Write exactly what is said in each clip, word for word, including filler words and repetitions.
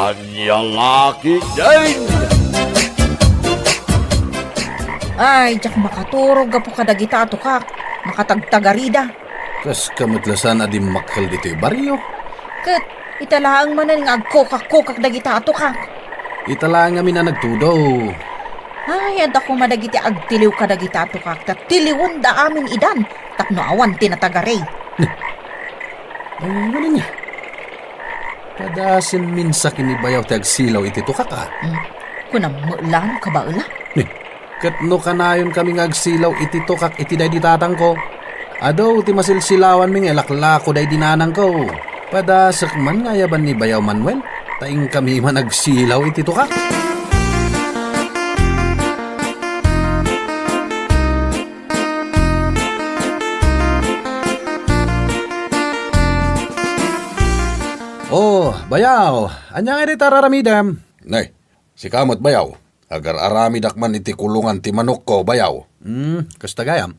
Ania la ketdin? Ay, diak makaturog gapu kadagita a tukak. Makatagtagarida. Kas ka met la saan a dimmakkel ditoy barrio. Ket ita laeng manen nga agkukak-kukak dagita a tukak. Ita laeng amin a nagtudo. Ay, adda koma dagiti agtiliw kadagita a tukak, ta tiliwenda amin idan tapno awan ti natagari. Ay, manen nga. Padasen minsa ken ni Bayaw ti agsilaw iti tukak, a. Hmm. Kunam met la no kabaela? Ni, ket no kanayon kami nga agsilaw iti tukak iti daydi tatangko, adu ti masilsilawanmi nga ilaklako daydi nanangko. Padasek man nga ayaban ni Bayaw Manuel, ta inkami man agsilaw iti tukak. Oh, Bayaw, ania ngay dayta ar-aramidem? Nay, sika met, Bayaw. Agar-aramidak man iti kulongan ti manokko, Bayaw. Hmm, kasta gayam.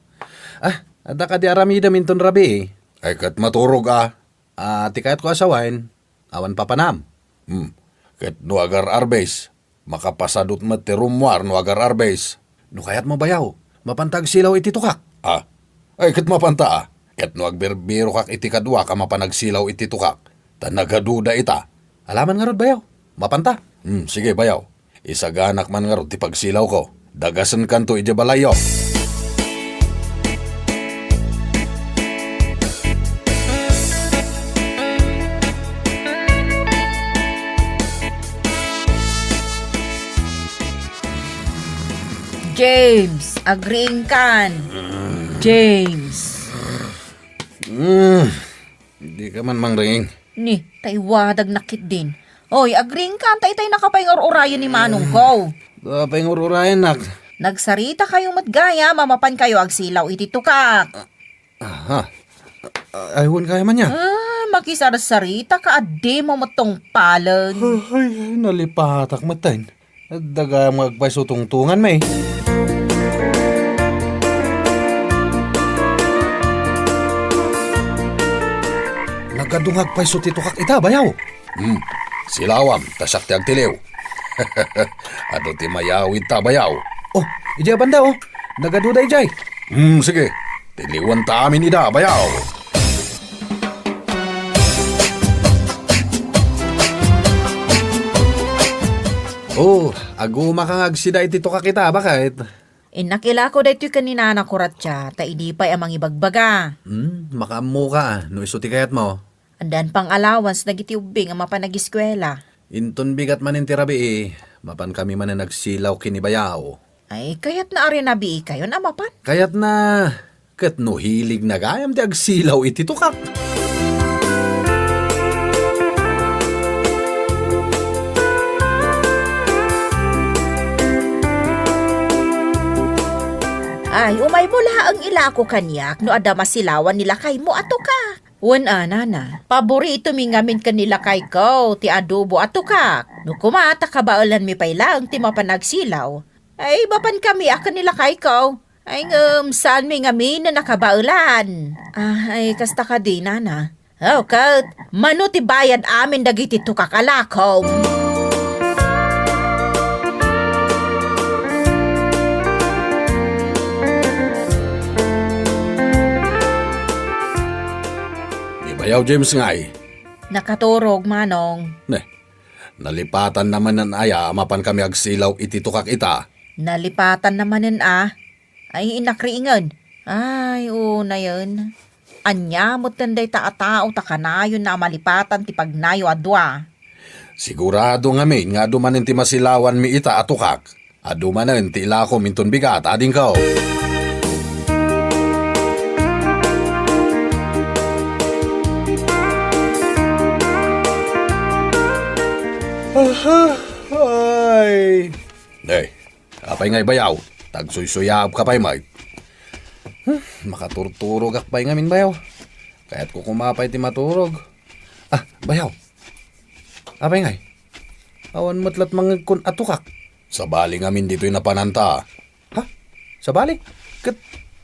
Ah, adda kadi aramidem inton rabii? Ay, ket maturog a. Ah, ti kayatko a sawen, awan papanam. Hmm, ket no agar-arbes, makapasadut met ti rummuar no agar-arbes. No kayatmo, Bayaw, mapanta agsilaw iti tukak. Ah, ay, ket mapanta a. Ket no agbirbirokak iti kaduak a mapan agsilaw iti tukak, ta nagaduda ita. Alaman ngarud, Bayaw. Mapanta. Hmm, sige, Bayaw. Isaganak man ngarud ti pagsilawko. Dagasenkanto idiay balayyo. James, agriingkan. James. Mm. Dika man mangriing. Ni, ta iwadagnak ketdin. Oy, agriingkan ta itay nakapaingur-urayen ni manongko. Paingur-urayennak. Nagsaritakayo met gayam a mapankayo agsilaw iti tukak. Aha. Ay, wen kaya man ya. Ah, makisarsaritaka a dimo met tungpalen. Ay, nalipatak met tayo. Adda gayam nga agpayso tungtunganmi. Nagadu nga agpayso ti tukak ita, Bayaw. Hmm. Silawam, ta siak ti agtiliw. Adu ti mayawid ta, Bayaw. Oh, idiay a banda, oh. Nagaduda idiay. Hmm, sige. Tiliwenta amin ida, Bayaw. Oh, agumaka nga agsida iti tukak ita, baket. Innak ilako daytoy ken ni nanako, Ratia, ta idi pay a mangibagbaga. Hmm, makaammoka, no isu ti kayatmo. Addaan pang allowance dagiti ubbing a mapan agiskuela. Inton bigat manen ti rabii, mapankami manen agsilaw ken ni Bayaw. Ay, kayatna a rinabiikayon a mapan? Kayatna, ket no hiligna gayam ti agsilaw iti tukak. Ay, umaymo laeng ilako kaniak no adda masilawan ni lakaymo a tukak. Wen a, nana. Paboritomi ngamin ken ni lakayko ti adobo a tukak. No koma ta kabaelanmi pay laeng ti mapan agsilaw, ay, mapankami a ken ni lakayko. Ay, ngem saanmi ngamin a nakabaelan. Ah, ay, kasta kadi, nana. Oh, ket mano ti bayad amin dagiti tukak a lakom? Ni Bayaw James ngay. Nakaturog, manong. Ne, nalipatanna manen aya a mapankami agsilaw iti tukak ita? Nalipatanna manen a. Ay, innak riingen. Ay, unayen. Ania metten dayta a tao ta kanayonna a malipatan ti pagnayo a dua? Sigurado ngamin nga adu manen ti masilawanmi ita a tukak. Adu manen ti ilakom inton bigat, adingko. Aha, ay. Nay, apay ngay, Bayaw? Tagsuysuyaabka pay met. Hmm, makaturturogak pay ngamin, Bayaw. Kayatko koma pay ti maturog. Ah, Bayaw. Apay ngay? Awan met lat mangngegkon a tukak. Sabali ngamin ditoy napananta. Ha? Sabali? Ket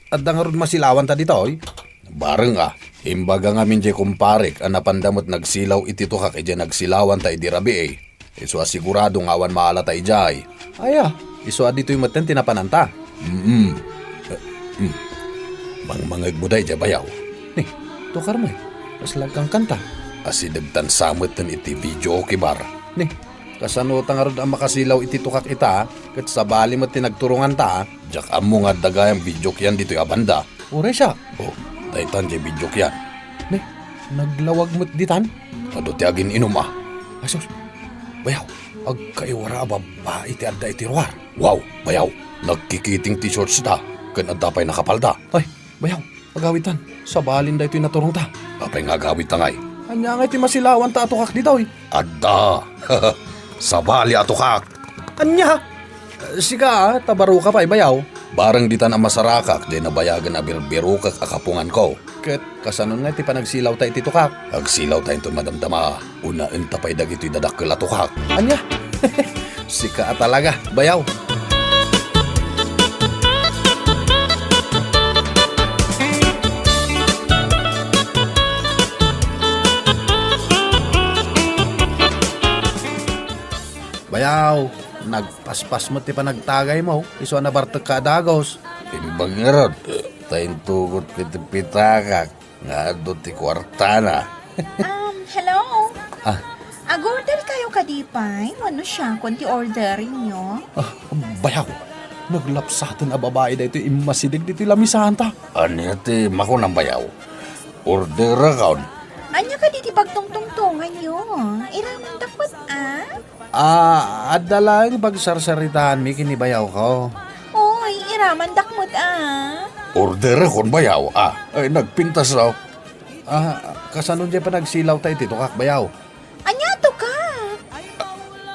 adda ngarud masilawanta ditoy? Bareng a, imbaga ngamin diay kumparek a napanda met nagsilaw iti tukak idiay nagsilawanta idi rabii. Isu a sigurado nga awan maalata idiay. Aya, isu a ditoy metten ti napananta. Mm. Eh, mm. Mangmangegmo daydiay, bayaw. Ni, tukarmo, eh. Kasla agkankanta. Asidegtan sa metten iti videoke bar. Ni, kasano ta ngarud a makasilaw iti tukak ita, ket sabali met ti nagturonganta? Diak ammo nga adda gayam videokean ditoy a banda. Uray siak. Oh, daytan diay videokean. Ni, naglawag met ditan? Adu ti agin-inum a. Ay sus, bayaw, agkaiwara a babbai ti adda iti ruar. Wow, bayaw, nagkikiting ti shorts da, ken adda pay nakapalda. Ay, bayaw, agawidtan. Sabalin daytoy naturongta. Apay nga agawidta ngay? Ania ngay ti masilawanta a tukak ditoy? Adda. Sabali a tukak. Ania? Sika, ta baroka pay, bayaw. Bareng ditan a masarakak, diay nabayagen a birbirokek a kapunganko. Ket kasanon nga ti panagsilawta iti tukak? Agsilawta inton madamdama. Unaenta pay dagitoy dadakkel a tukak. Ania? Sika a talaga, bayaw. Bayaw, nagpaspas met ti panagtagaymo, isu a nabartekka a dagus. Imbag ngarud, ta intugot ko ti pitakak nga adu ti kuartana. Um, hello? Ah. Ag-order kayo kadi pay? Wenno siakon ti order inyo? Ah, bayaw. Naglapsaten a babai daytoy immasideg ditoy lamisanta. Ania ti makunam, bayaw? Orderakon. Ania kadi ti pagtungtungtonganyo? Iramandak met, ah? Ah, adda laeng pagsarsaritaanmi ken ni bayawko. Oy, iramandak met, ah. Orderakon, bayaw, ah. Ay, nagpintas, no? Ah, kasano diay panagsilawta iti tukak, bayaw? Ania, tukak?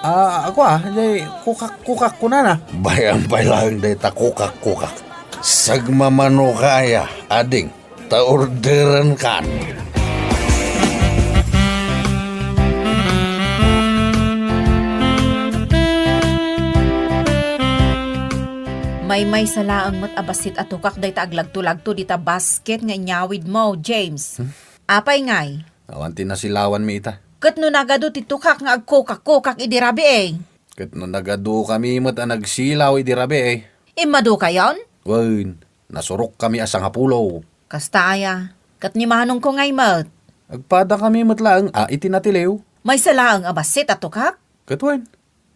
Ah, ako, ah, diay kukak-kukak kunana. Bay-am pay laeng dayta kukak-kukak. Sagmamanoka aya, ading, ta orderenkan. Maymaysa laeng met a bassit a tukak dayta aglagto-lagto dita basket nga inyawidmo, James. Hmm? Apay ngay? Awan ti nasilawanmi ita. Ket no nagadu ti tukak nga agkukak-kukak idi rabii? Ket no nagadukami met a nagsilaw idi rabii? Immadukayon? Wen, nasurokkami a sangapulo. Kasta aya, ket ni manongko ngay met? Agpadakami met laeng a iti natiliw. Maysa laeng a bassit a tukak? Ket wen.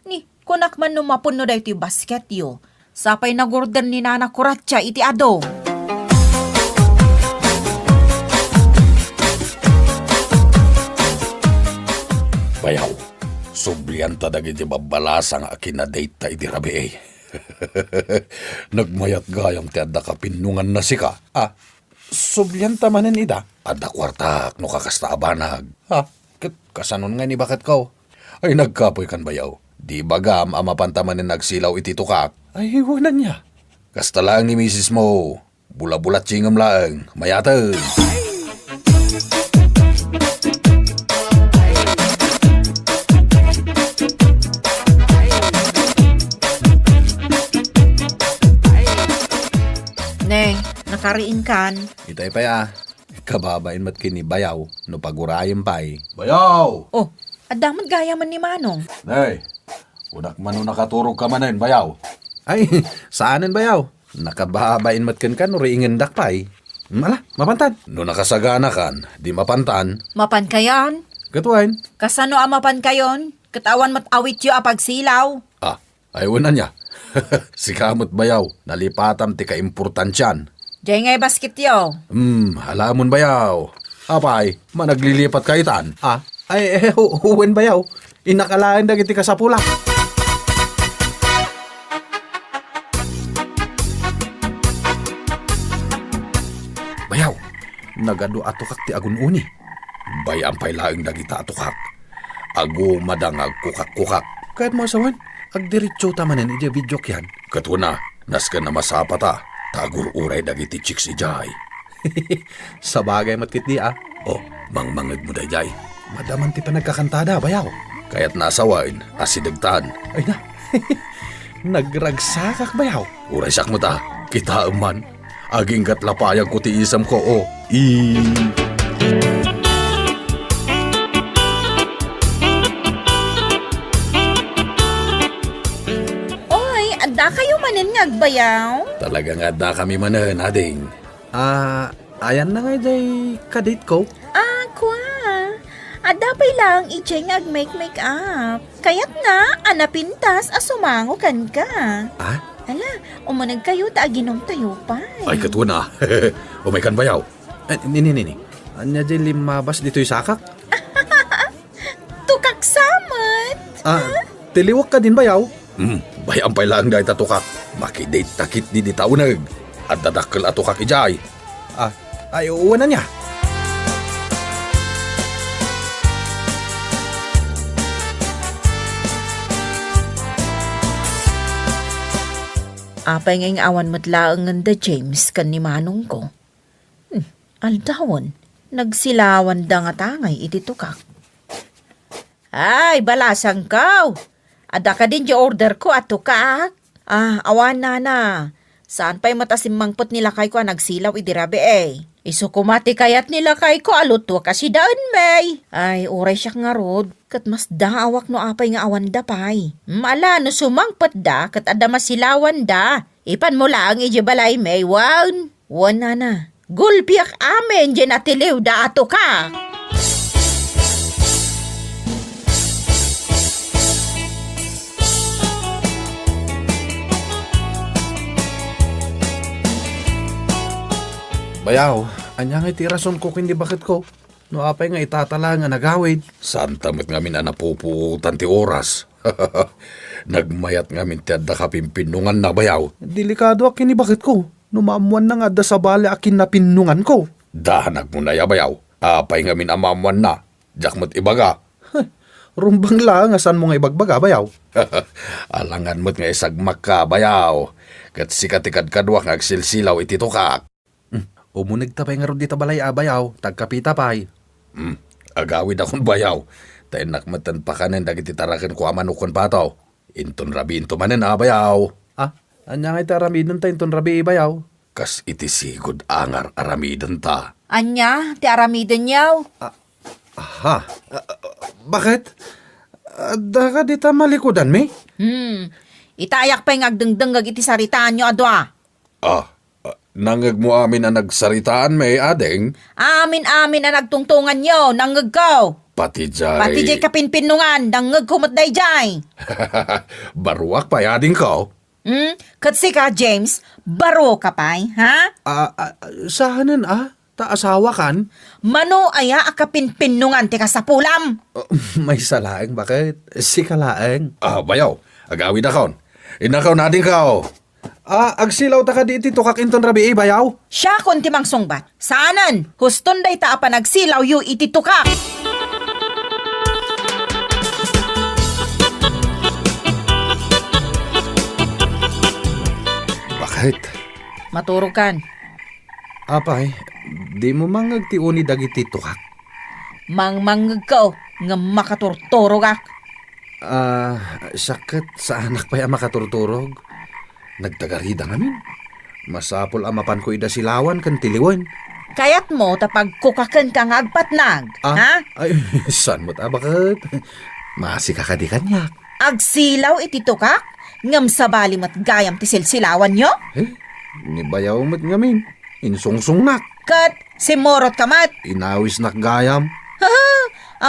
Ni, kunak man no mapunno daytoy basketyo. Sapay nagurder ni Nana Kuratsa iti adu. Bayaw, sublianta dagiti babbalasang a kinadate-ta idi rabii. Nagmayat gayam ti adda kapinnonganna sika. Ah, sublianta manen ida? Adda kuartak no kakasta a banag. Ha? Ket kasanon nga ni baketko? Ay, nagkapoykan bayaw. Di bagam a mapanta manen nagsilaw iti tukak? Ay, wen ania. Kasta laeng ni misismo. Bulabulatsingem laeng. Mayateng. Ne, nakariingkan. Itay pay a. Kababain met ken ni bayaw no pagurayem pay. Bayaw! Oh, adda met gayam ni Manong. Nay, kunak man no nakaturogka manen, bayaw. Ay, saanen, bayaw. Nakababain met kenka no riingendak pay. Ala, mapantan. No nakasaganakan, di mapantan. Mapankayon? Ket wen? Kasano a mapankayon? Ket awan met awityo a pagsilaw. Ah, ay, wen ania. Sika met bayaw, nalipatam ti kaimportansian. Diay ngay basketyo. Hmm, alamon bayaw. Apay, managlilipatka itan, a? Ay, eh, hu-, wen bayaw. Innak laeng dagiti kasapulak. Bayaw, nagadu a tukak ti agun-uni. Bay-am pay laeng dagita a tukak. Agumada nga agkukak-kukak. Kayatmo a sawen, agdiretsota manen idiay videokean. Ket wen a, nasken a masapata, ta agur-uray dagiti chicks idiay. Sabagay met ketdi a. Oh, mangmangegmo daydiay. Madaman ti panagkakantada, bayaw. Kayatna a sawen, asidegtan. Ay na. Nagragsakak, bayaw. Uray siak met a. Kitaem man. Aginggat lapayagko ti isemko, o. I- A kayo manen nga agbayaw? Talaga nga adda kami manen, ading. Ah, ayanna nga idiay kadate ko? Ah, kua. Adda pay laeng idiay nga agmake-make up. Kayatna a napintas a sumango kenka. Ah? Ala, umuneg kayo ta aginom tayo pay. Ay, ket wen a. Umay kan bayaw. Eh, nini, nini. Ania diay limmabas ditoy sakak? Tukak sa met. Ah, tiliwek kadin bayaw? Hmm, bay-am pay laeng dayta tukak. Makidate ta ketdi dita uneg. Adda dakkel a tukak idiay. Ah, ay, wen ania? Apay ngay nga awan met laengen da James ken ni manongko? Hmm, aldawen, nagsilawanda ngata ngay iti tukak. Ay, balasangko! Adda kadin diay orderko a tukak? Ah, awan, nana. Saan pay met a simmangpet ni lakayko a nagsilaw idi rabii. Isu koma ti kayat ni lakayko a lutuek a sidaen, may. Ay, uray siak ngarud, ket masdaawak no apay nga awanda pay. Mm, ala, no sumangpetda, ket adda masilawanda. Ipanmo laeng idiay balay, may, wen. Wen, nana. Gulpiak amin diay natiliwda a tukak. Bayaw, ania ngay ti rasonko ken ni baketko? No apay nga itatala nga nagawid? Santa met ngamin a napupuotan ti oras. Nagmayat ngamin ti adda kapimpinnunganna, bayaw. Delikadoak ken ni baketko. No maammoanna nga adda sabali a kinapinunganko. Danagmo nay a bayaw. Apay ngamin a maammoanna? Diak met ibaga. Rumbeng laeng a saanmo nga ibagbaga, bayaw. Alangan met nga isagmakka, bayaw. Ket sika ti kadkaduak nga agsilsilaw iti tukak. Hmm, umunegta pay ngarud dita balay a, bayaw, ta agkapita pay. Hmm, agawidakon, bayaw. Ta innak metten pakanen dagiti tarakenko a manok ken pato. Inton rabiinto manen a, bayaw. Ah, ania ngay ti aramidenta inton rabii, bayaw? Kas iti sigud a ngar-aramidenta. Ania ti aramidenyo? Ah, aha. Ah, ah, baket? Adda ka dita malikudanmi? Hmm. Itayak pay nga agdengdengngeg iti saritaanyo a dua. Ah, ah, nangngegmo amin a nagsaritaanmi, ading? Amin-amin a nagtungtonganyo, nangngegko. Pati jay Pati jay kapinpinnungan, nangngegko met dayjay. Baruak pay, adingko. Hmm? Ket sika, James, baro ka pay, ha? Ah, ah, saanen a? Ta asawakan? Mano aya a kapinpinnungan ti kasapulam? Oh, maysa laeng, baket? Sika laeng. Ah, bayaw, agawidakon. Innakon, adingko. Ah, agsilawta kadi iti tukak inton rabii, bayaw? Siakon ti mangsungbat. Saanen, huston dayta a panagsilawyo iti tukak. Baket? Maturogkan. Apay, dimo mangngeg ti uni dagiti tukak? Mangmangngegko, ngem makaturturogak. Ah, siak ket saanak pay a makaturturog. Nagtagarida ngamin. Masapul a mapanko ida silawan ken tiliwen. Kayatmo ta pagkukakenka nga agpatnag, Ah, ha? Ay, saan met a baket? Maasika kadi kaniak. Agsilaw iti tukak, ngem sabali met gayam ti silsilawanyo? Eh, ni bayaw met ngamin. Insungsongnak. Ket simmurot ka met. Inawisnak gayam. Haha,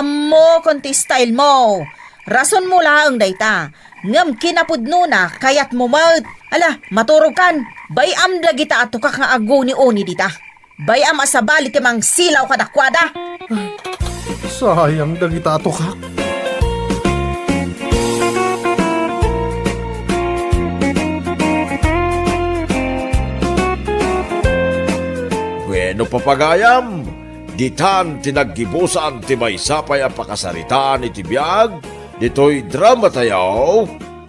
ammokon ti style mo. Rasonmo laeng dayta. Ngem kinapudnona, kayatmo met. Ala, maturogkan. Bay-am dagita a tukak nga aguni-uni dita. Bay-am a sabali ti mangsilaw kadakuada. Sayang dagita a tukak. Bueno, papagayam, ditan ti naggibusan ti maysa pay a pakasaritaan iti biag ditoy dramatayo,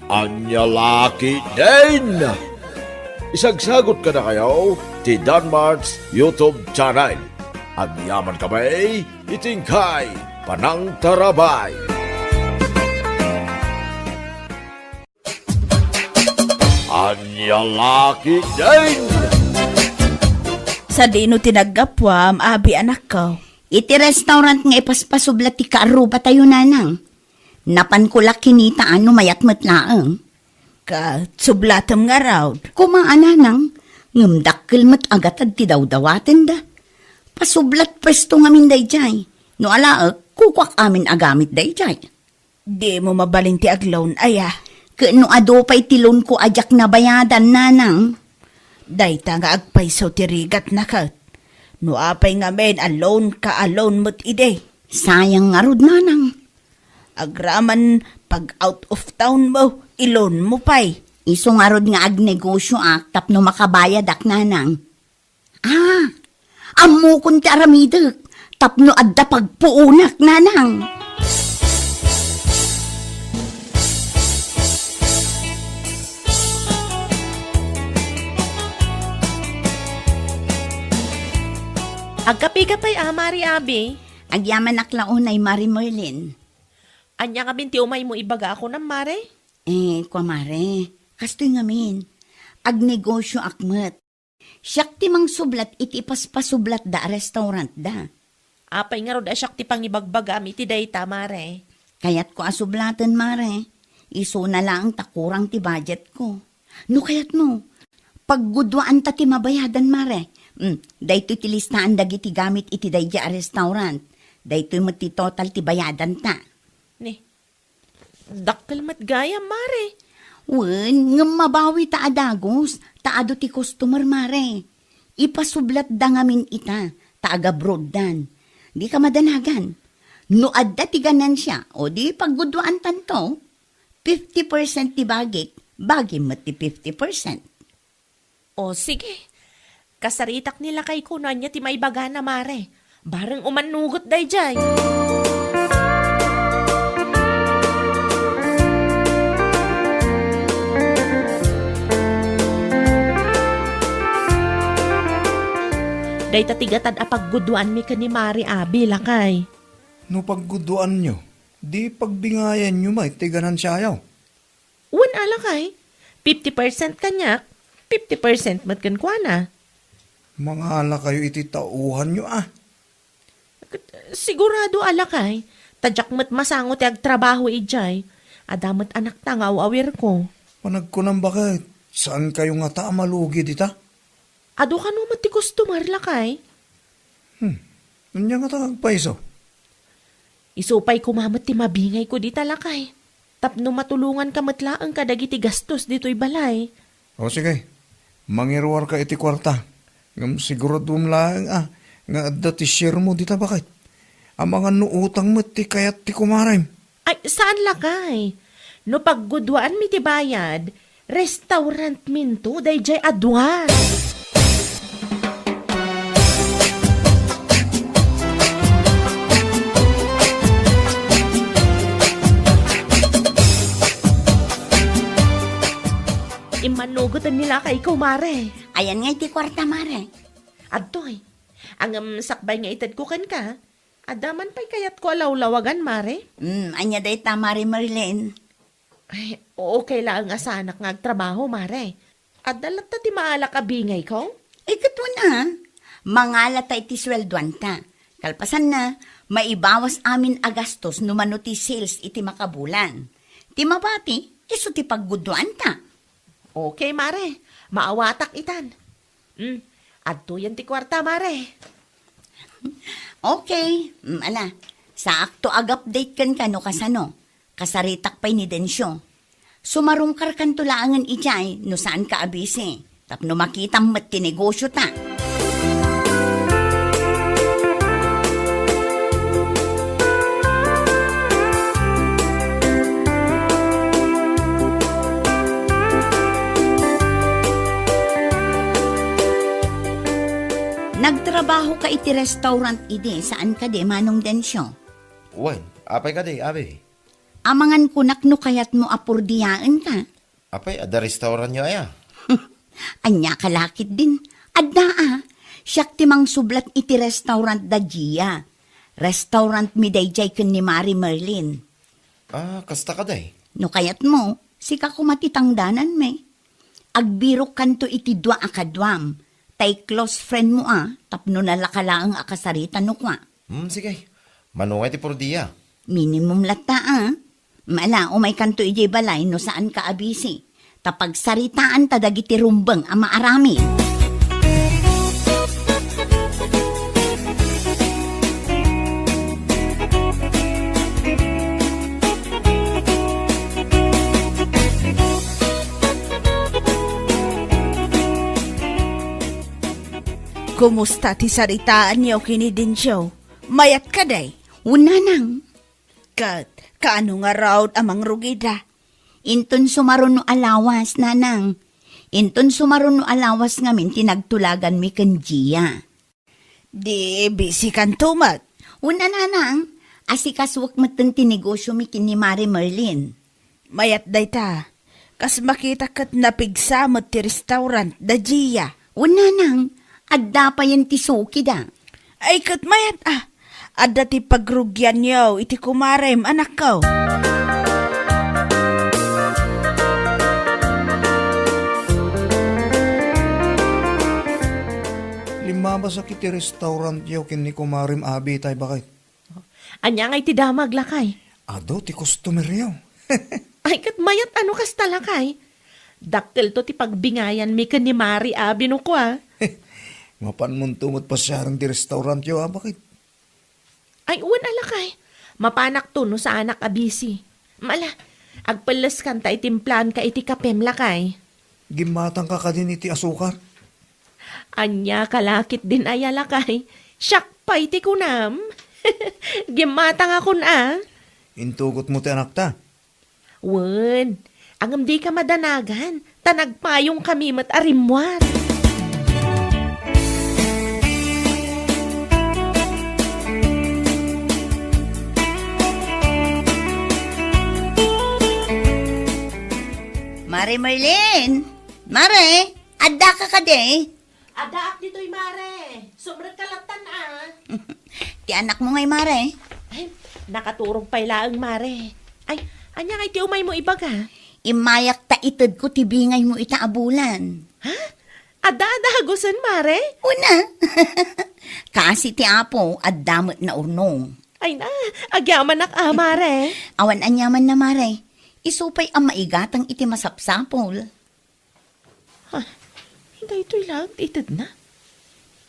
Ania La Ketdin. Isagsagot kadakayo ti Danmart's YouTube channel. Agyaman kami iti inkay panangtarabay. Ania La Ketdin. Sadino ti naggapuam, abi, anakko? Iti restaurant nga ipaspasobla ti kaarrubatayo, nanang. Napanko la kinitaan no mayat met laeng. Ket sublatem ngarud. Kuma a, nanang, ngem dakkel met a gatad ti dawdawatenda. Pasublat pwesto ngamin daydiay. No alaek, kukuak amin a gamit daydiay. Dimo mabalin ti agloan, aya? Ket no adu pay ti loanko a diak nabayadan, nanang? Dayta nga agpayso ti rigatna ket. No apay ngamin a loanka a loan met idi? Sayang ngarud, nanang. Agraman pag out of town mo, i-loan mo pay. Isu ngarud nga agnegosioak tapno makabayadak, nanang. Ah, ammokon ti aramidek tapno adda pagpuonak, nanang. Agkape ka pay a, Mare Abi? Agyamanak la unay, Mare Merlin. Ania ngamin ti umaymo ibaga a kunam, Mare? Eh, kua, Mare, kastoy ngamin. Agnegosioak met. Siak ti mangsublat iti ipaspasublatda a restaurantda. Apay ngarud a siak ti pangibagbagam iti dayta, Mare? Kayatko a sublaten, Mare. Isuna laeng ta kurang ti budgetko. No kayatmo, pagguduaanta ti mabayadan, Mare. Mm, daytoy ti listaan dagiti gamit iti daydiay a restaurant. Daytoy met ti total ti bayadanta. Ni, dakkel met gayam, Mare. Wen, ngem mabawi ta a dagus, ta adu ti customer, Mare. Ipasublatda ngamin ita, ta agabroaddan. Dika madanagan. No adda ti ganansia, o di pagguduantanto, fifty percent ti bagik, bagim met ti fifty percent. O, sige. Kasaritak ni lakayko no ania ti maibagana, Mare. Bareng umannugot daydiay. Dayta ti gatad a pagguduanmi ken ni Mare Abi, lakay. No pagguduanyo, di pagbingayanyo met ti ganansiayo. Wen a, lakay, fifty percent kaniak, fifty percent met kenkuana. Mangalakayo iti tauhanyo a. Ket sigurado a, lakay, ta diak met masango ti agtrabaho idiay. Adda met anakta nga aw-awirko. Panagkunam baket, saankayo ngata a malugi dita? Adu kano met ti customer, lakay? Hmm. Ania ngata nga agpayso? Isu pay koma met ti mabingayko dita, lakay. Tapno matulonganka met laeng kadagiti gastos ditoy balay. O, sige. Mangiruarka iti kuarta. Ngem siguraduem laeng a nga adda ti sharemo dita, baket. Amangan no utang met ti kayat ti kumarem. Ay, saan, lakay. No pagguduaanmi ti bayad, restaurantminto daydiay a dua. Immannugoten ni lakayko, Mare. Ayan nga iti kuarta, Mare? Adtoy. Ngem sakbay nga itedko kenka, adda man pay kayatko a lawlawagan, Mare? Hmm, ania dayta, Mare Merlin? Ay, okay laeng a saanak nga agtrabaho, Mare. Adda latta ti maalak a bingayko? Ay, ket wen a, mangalata iti sueldoanta. Kalpasanna, maibawas amin a gastos no mano ti sales iti makabulan. Ti mabati, isu ti pagguduanta. Okay, Mare. Maawatak itan. Hmm, adtoyen ti kuarta, Mare. Okay. Hmm, ala, saakto ag-update kenka no kasano. Kasaritak pay ni Dencio. Sumarungkarkanto laengen idiay no saanka a busy. Tapno makitam met ti negosiota. Nagtrabahoka iti restaurant idi, saan kadi, Manong Dencio? Wen, apay kadi, abi? Amangan kunak no kayatmo a purdiaenka. Apay, adda restauranyo aya? Ania ka lakit din? Adda a. Siak ti mangsublat iti restaurant da Gia. Restaurantmi daydiay ken ni Mari Merlin. Ah, kasta kadi? No kayatmo, sika koma ti tangdananmi. Agbirokkanto iti dua a kaduam. Tay close friend mo a, tapno nalaka laeng a kasarita no kua. Hmm, sige. Mano nga iti purdia? Minimum latta a. Mala, umaykanto idiay balay no saanka a busy. Ta pagsaritaanta dagiti rumbeng a maaramid. Kumusta ti saritaanyo ken ni Dencio? Mayat kadi? Wen, nanang. Ket kaano ngarud a mangrugida? Inton sumaruno a lawas, nanang. Inton sumaruno a lawas ngamin ti nagtulaganmi ken Gia. Di bisikanto met? Wen, nanang. Asikasuek metten ti negosiomi ken ni Mare Merlin. Mayat dayta. Kas makita ket napigsa met ti restaurant da Gia. Wen, nanang, adda payen ti sukida. Ay, ket mayat a. Adda ti pagrugianyo iti kumarem, anakko. Limmabasak iti restaurantyo ken ni kumarem Abi tay baket. Ania ngay ti damag, lakay? Adu ti customeryo. Ay, ket mayat a no kasta, lakay. Dakkelto ti pagbingayanmi ken ni Mari Abi no kua. Mapanmonto met pasiaren ti restaurantyo, a, baket? Ay, wen a, lakay. Mapanakto no saanak a busy. Ala, agpelleskan ta itimplaanka iti kapem, lakay. Gimmatangka kadin iti asukar? Ania ka la ketdin aya, lakay? Siak pay ti kunam. Gimmatangakon a. Intugotmo ti anakta? Wen, ngem dika madanagan, ta nagpayongkami met a rimmuar. Mare Merlin! Mare! Addaka kadi? Addaak ditoy, Mare. Sumrekka lattan a. Ti anakmo ngay, Mare? Ay, nakaturog pay laeng, Mare. Ay, ania ngay ti umaymo ibaga? Immayak ta itedko ti bingaymo ita a bulan. Ha? Adda a dagusen, Mare? Una. Kaasi ti Apo, adda met naurnong. Ay na, agyamanak a, Mare. Awan aniamanna, Mare. Isu pay a maigatang iti masapsapul. Ha, daytoy laeng ti itedna.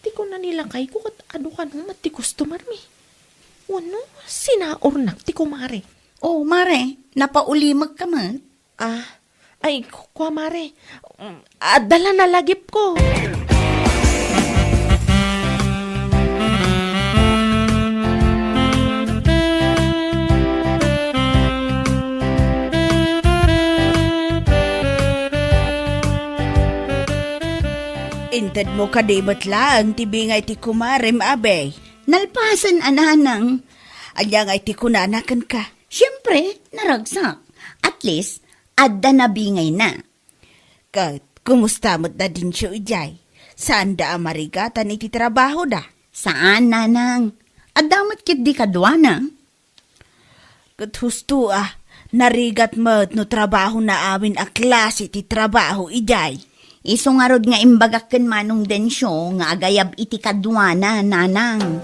Ti kuna ni lakayko ket adu kano met ti customermi. Wenno, sinaurnak ti kumare. Oh, Mare, napaulimekka met. Ah, ay, ku-, kua, Mare. Mm, adda la nalagipko. Intedmo kadi met laeng ti bingay ti kumarem, Abi? Nalpasen a, nanang. Ania ngay ti kunana kenka? Siempre, naragsak. At least, adda nabingayna. Ket, kumusta met da Dencio idiay? Saanda a marigatan iti trabahoda? Saan, nanang. Adda met ketdi kaduana. Ket husto a, narigat met no trabahona amin a klase ti trabaho idiay. Isu ngarud nga imbagak ken Manong Dencio nga agayab iti kaduana, nanang.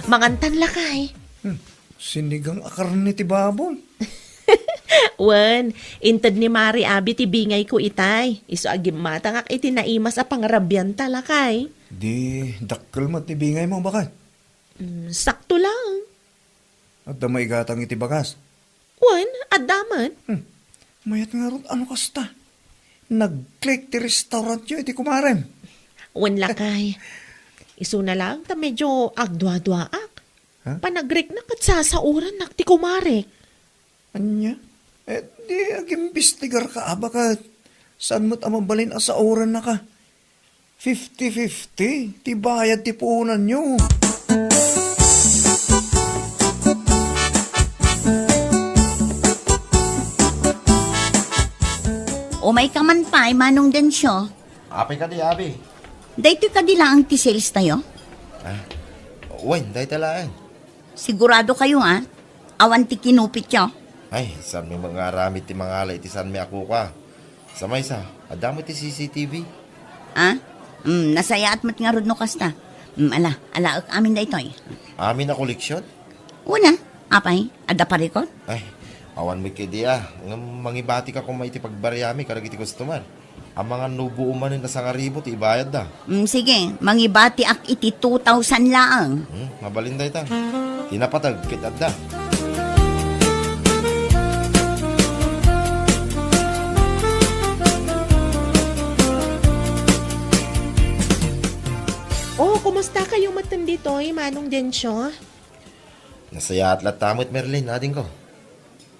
Mangantan lakay. Hmm. Sinigang a karne ti baboy. Wen, inted ni Mari Abi ti bingayko itay. Isu a gimmatangak iti naimas a pangarabianta, lakay. Di dakkel met ti bingaymo, baket? Mm, sakto lang. Adda maigatang iti bagas? Wen, adda met. Hmm. Mayat ngarud a no kasta. Nag-click ti restaurantyo iti kumarem. Wen, lakay. Isuna lang ta medyo agduaduaak. Ha? Panagrikna ket sasaorannak ti kumarek. Ania? Eh, di agimbestigarka a baket. Saan met a mabalin a saorannaka? Fifty fifty ti bayad ti puonanyo. Umayka man pay, Manong Dencio. Apay kadi, Abi? Daytoy kadi laeng ti sales tayo? Ah, wen, dayta laeng. Sigurado kayo, ha? Awan ti kinupityo? Ay, saanmi nga aramid ti mangala iti saanmi a kuka. Sa maysa, adda met ti C C T V. Ah? Mm, nasayaat met ngarud no kasta. Mm, ala, alaek amin daytoy. Amin a koleksion? Una, Apay, adda parikot? Ay, awan met ketdi a. Ngem mangibatika koma iti pagbariami kadagiti customer. Amangan no buo manen a sangaribu ti ibayadda. Mm, sige, mangibatiak iti two thousand laeng. Hmm, mabalin dayta. Ti napateg ket adda. Oh, kumusta kayo metten ditoy, Manong Dencio? Nasayaat latta met, Merlin, adingko.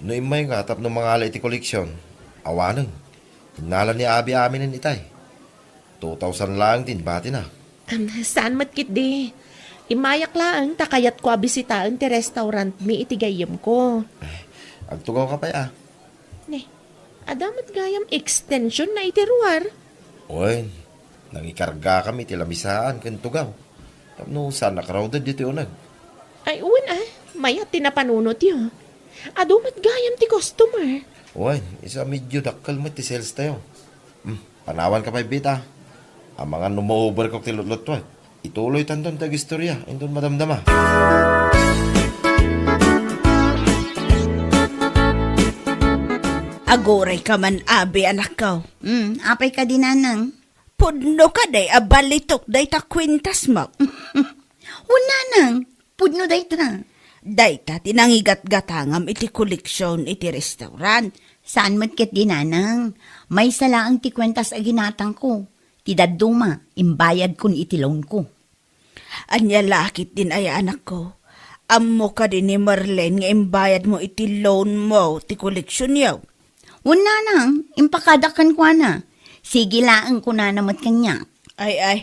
No immayka tapno mangala iti koleksion, awanen. Innala ni Abi aminen itay. Two thousand laeng ti inbatina. Am, saan met ketdi. Immayak laeng ta kayatko a bisitaen ti restaurantmi iti gayyemko. Ay, agtugawka pay a. Ne, adda met gayam extension na iti ruar. Wen, nangikargakami iti lamisaan ken tugaw. Tapno saan a crowded ditoy uneg. Ay, wen a, mayat ti napanunotyo. Adu met gayam ti customer. Wen, isu a medyo dakkel met ti sales tayo. Hmm, panawanka pay, Bita. Amangan no ma-overcook ti lutlutuek. Ituloytanton ti agistorya, inton madamdama. Agurayka man, Abi, anakko. Hmm, apay kadi, Nanang? Pudno kadi a balitok dayta kuentasmo? Wen, Nanang, pudno dayta. Dayta ti nangigatgatangam iti koleksion iti restaurant. Saan met ketdi, Nanang. Maysa laeng ti kuentas a ginatangko. Ti dadduma, imbayadkon iti loanko. Ania la ketdin aya, anakko? Ammo kadi ni Marlene nga imbayadmo iti loanmo ti koleksionyo? Wen, Nanang, impakadak kenkuana. Sige laeng kunana met kaniak. Ay, ay,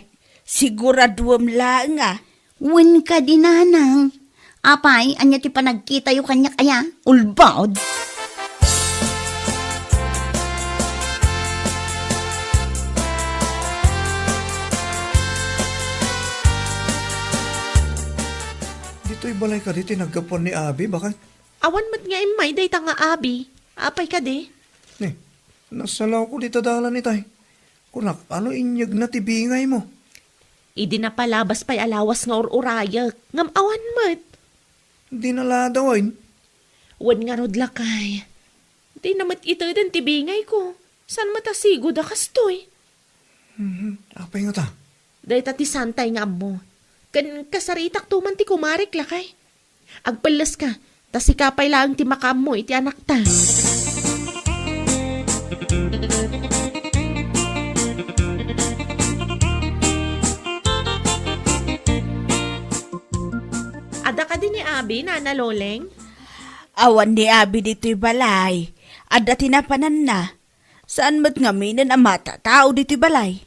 siguraduem laeng a. Wen kadi, Nanang. Apay, ania ti panagkitayo kaniak aya? Ulbod! Ditoy balay kadi ti naggapuan ni Abi, baket? Awan met nga immay dayta nga Abi. Apay kadi? Ne, nasalawko dita dalan itay. Kunak, ano inyegna ti bingaymo? Idi napalabas pay a lawas nga ur-urayek, ngem awan met. Di naladawen? Wen ngarud, lakay. Dina met iteden ti bingayko. Saan met a sigud a kastoy? Mhm. Apay ngata? Dayta ti saantay nga ammo. Ken kasaritakto man ti kumarek, lakay. Agpelleska, ta sika pay laeng ti makaammo iti anakta. Adda kadi ni Abi, Nana Loleng? Awan ni Abi ditoy balay. Adda ti napananna. Saan met ngaminen a matatao ditoy balay?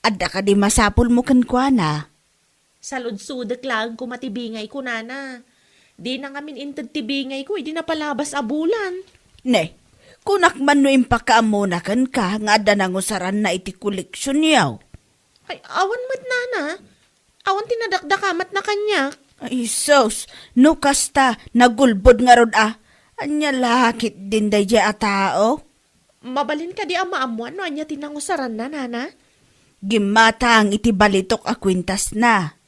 Adda kadi masapulmo kenkuana? Saludsodek laeng koma ti bingayko, Nana. Dina ngamin inted ti bingayko idi napalabas a bulan. Ne, kunak man no impakaammona kenka nga adda nangusaranna iti koleksionyo. Ay, awan met, Nana. Awan ti nadakdakamatna kaniak. Ay, sus, no kasta, nagulbod ngarud a. Ania la ketdin daydiay a tao? Mabalin kadi a maammoan no ania ti nangusaranna, Nana? Gimmatang iti balitok a kuentasna.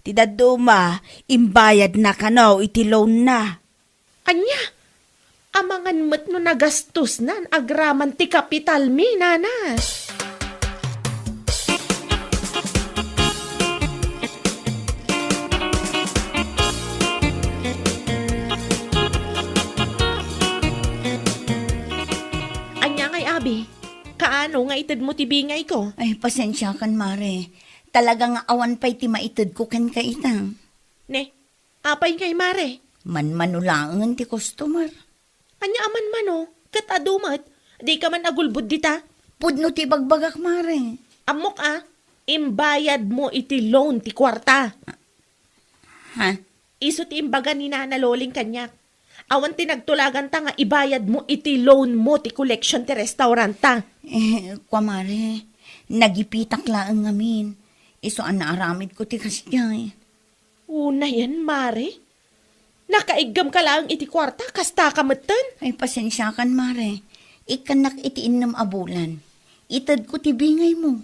Ti dadduma, imbayadna kano iti loanna. Ania? Amangan met no nagastosnan agraman ti kapitalmi, Nana. Ania ngay, Abi? Kaano nga itedmo ti bingayko? Ay, pasensiakan, Mare. Talaga nga awan pay ti maitedko kenka ita. Ne, apay ngay, Mare? Manmano laengen ti customer. Ania a manmano? Ket adu met, dika man agulbod dita? Pudno ti ibagbagak, Mare. Ammok a, imbayadmo iti loan ti kuarta. Ha? Isu ti imbaga ni Nana Loleng kaniak. Awan ti nagtulaganta nga ibayadmo iti loanmo ti collection ti restauranta. Eh, kua, Mare, nagipitak laeng ngamin. Isu a naaramidko ti kasdiay. Unayen, Mare? Nakaiggem ka laeng iti kuarta, kasta ka metten? Ay, pasensiakan, Mare. Ikkannak iti innem a bulan. Itedko ti bingaymo.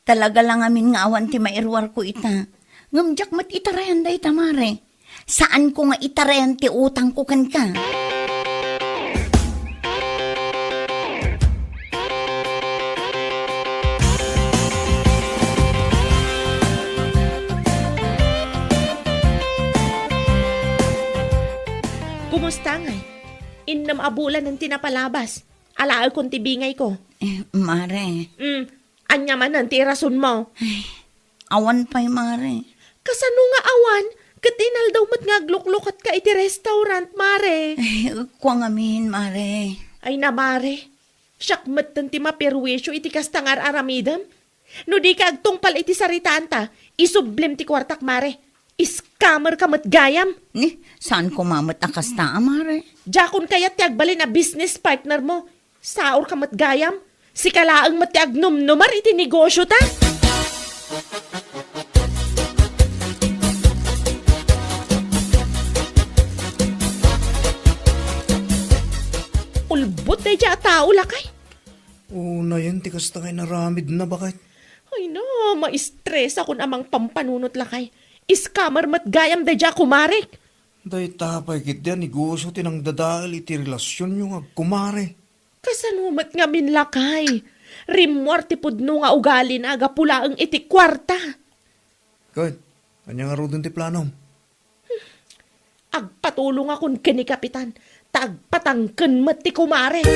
Talaga la ngamin nga awan ti mairuarko ita. Ngem diak met itarayan dayta, Mare. Saanko nga itarayan ti utangko kenka. Kumusta ngay? Innem a bulanen ti napalabas. Alaekon ti bingayko. Eh, mare. Mm, ania manen ti irasonmo? Ay, awan pay, mare. Kasano nga awan? Ket inaldaw met nga agluklukatka iti restaurant, mare. Ay, kua ngamin, mare. Ay na, mare. Siak metten ti maperwisyo iti kasta nga ar-aramidem. No dika agtungpal iti saritaanta, isublim ti kuartak, mare. Scammer ka met gayam. Ni, saan koma met a kasta a, mare? Diakon kayat ti agbalin a business partner mo. Saor ka met gayam. Sika laeng met ti agnumnumar iti negosyo ta. Ulbod daydiay a tao, lakay. Unayen ti kasta nga inaramidna, baket. Ay na, maistresakon a mangpampanunot, lakay. Scammer met gayam daydiay a kumarek. Dayta pay ketdi a negosyo ti nangdadael iti relasionyo nga agkumare. Kasano met ngamin, lakay? Rimmuar ti pudno nga ugalina gapu laeng iti kuarta. Ket, ania ngaruden ti planom? Agpatulongakon ken ni Kapitan, ta agpatangken met ti kumare.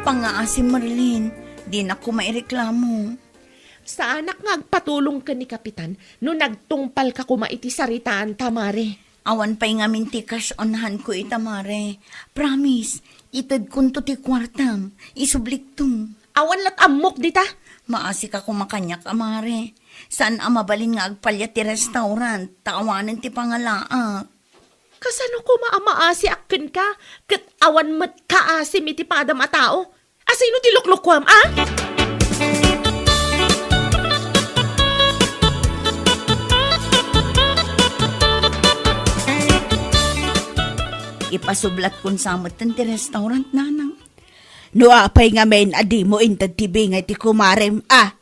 Pangaasim, Marlene, dinak koma ireklamo. Saanak nga agpatulong ken ni Kapitan no nagtungpalka koma iti saritaanta, mare. Awan pay ngamin ti cash on hand ko ita, mare. Promise, itedkonto ti kuartam. Isublikto. Awan lat ammok dita. Maasika koma kaniak a, mare. Saan a mabalin nga agpalliat ti restaurant, ta awanen ti pangalaak. Kasano koma a maasiak kenka, ket awan met kaasim iti padam a tao? Asino ti luklukuam, a? Ipasublatkon sa metten ti restaurant, nanang. No apay ngamin a dimo inted ti bingay ti kumarem, a?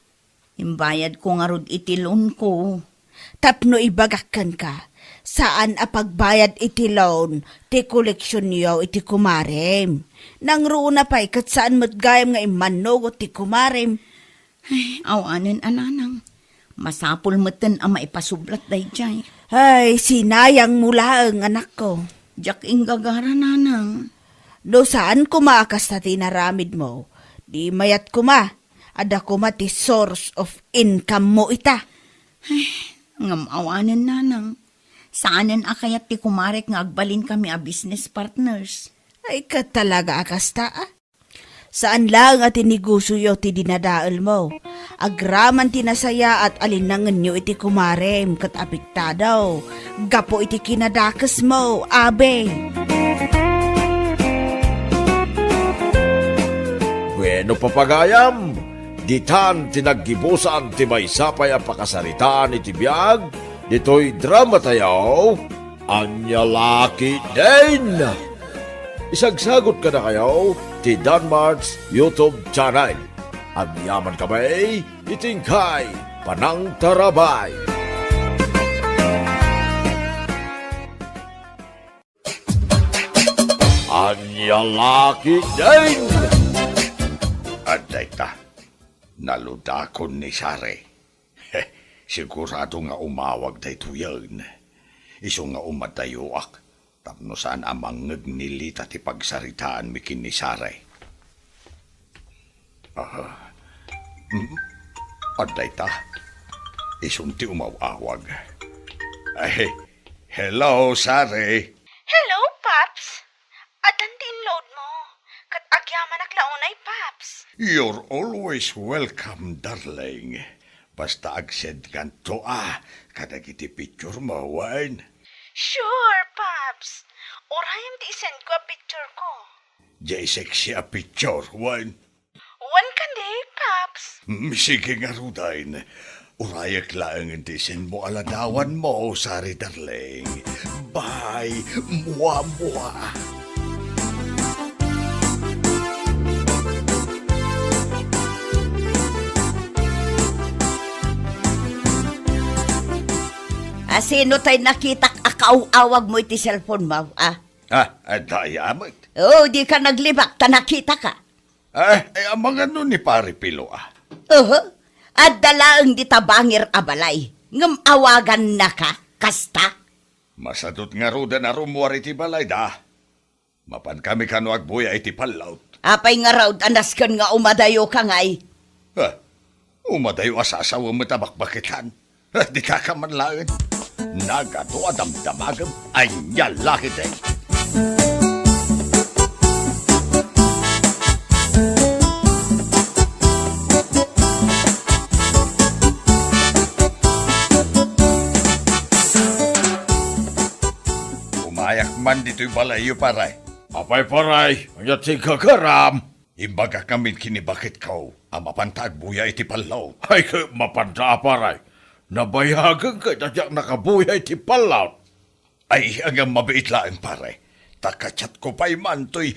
Imbayadko ngarud iti loanko. Tapno ibagak kenka, saan a pagbayad iti loan ti koleksionyo iti kumarem. Nangruna pay ket saan met gayam nga immannugot ti kumarem. Ay, awanen a, nanang. Masapul metten a maipasublat daydiay. Ay, sinayangmo laeng, anakko. Diak inggagara, nanang. No saan koma a kasta ti inaramidmo, di mayat koma. Adda koma ti source of income mo ita. Ay, ngem awanen, nanang. Saanen a kayat ti kumarek nga agbalinkami a business partners. Ay, ket talaga a kasta, a? Saan laeng a ti negosyoyo ti dinadaelmo. Agraman ti nasayaat a linnangenyo iti kumarem ket apektado gapu iti kinadakesmo, abe. Bueno, papagayam, ditan ti naggibusan ti maysa pay a pakasaritaan iti biag ditoy dramatayo, Ania La Ketdin. Isagsagut kadakayo ti Danmart's YouTube channel. Agyamankami iti inkay panangtarabay. Ania La Ketdin! Adda ita, naludakon ni Sare. Sigurado nga umawag daytoyen. Isu nga umadayoak tapno saan a mangngeg ni Lita ti pagsaritaanmi ken ni Sare. Aha. Mm, adda ita. Isun ti umaw-awag. Ay, hello, Sare. Hello, Paps. Addan ti inloadmo. Ket agyamanak la unay, Paps. You're always welcome, darling. Basta agsendkanto a kadagiti picture mo, wen? Sure, Paps. Urayem ti isendko a picture ko. Diay sexy a picture, wen? Wen kadi, Paps. Mm, sige ngaruden. Urayek laengen ti isendmo a ladawanmo, Sare darling. Bye. Mua, mua. A, sino tay nakitak a kaaw-awagmo iti cellphone-mo, a? Ah, adda aya met. O, dika naglibak ta nakitaka. Ah, ay, amangan no ni Pare Pilo, a? Oho. Adda laeng dita bangir a balay. Ngem awagannaka, kasta? Masadut ngaruden a rummuar iti balay da. Mapankami kano agbuya iti pallawt. Apay ngarud a nasken nga umadayoka ngay? Ah, umadayo a sasawem met a bakbaketan. Ah, dikaka man laeng. Nagadu a damdamagem, ania la ketdi? Umayak man ditoy balayyo, pare. Apay, pare, ania ti gagaram? Imbagak ngamin ken ni baketko a mapanta agbuya iti pallawt. Ay, ket mapanta a, pare. Nabayagen ket a diak nakabuya iti pallawt. Ay, ngem mabiit laeng, pare. Ta ka-chatko pay man toy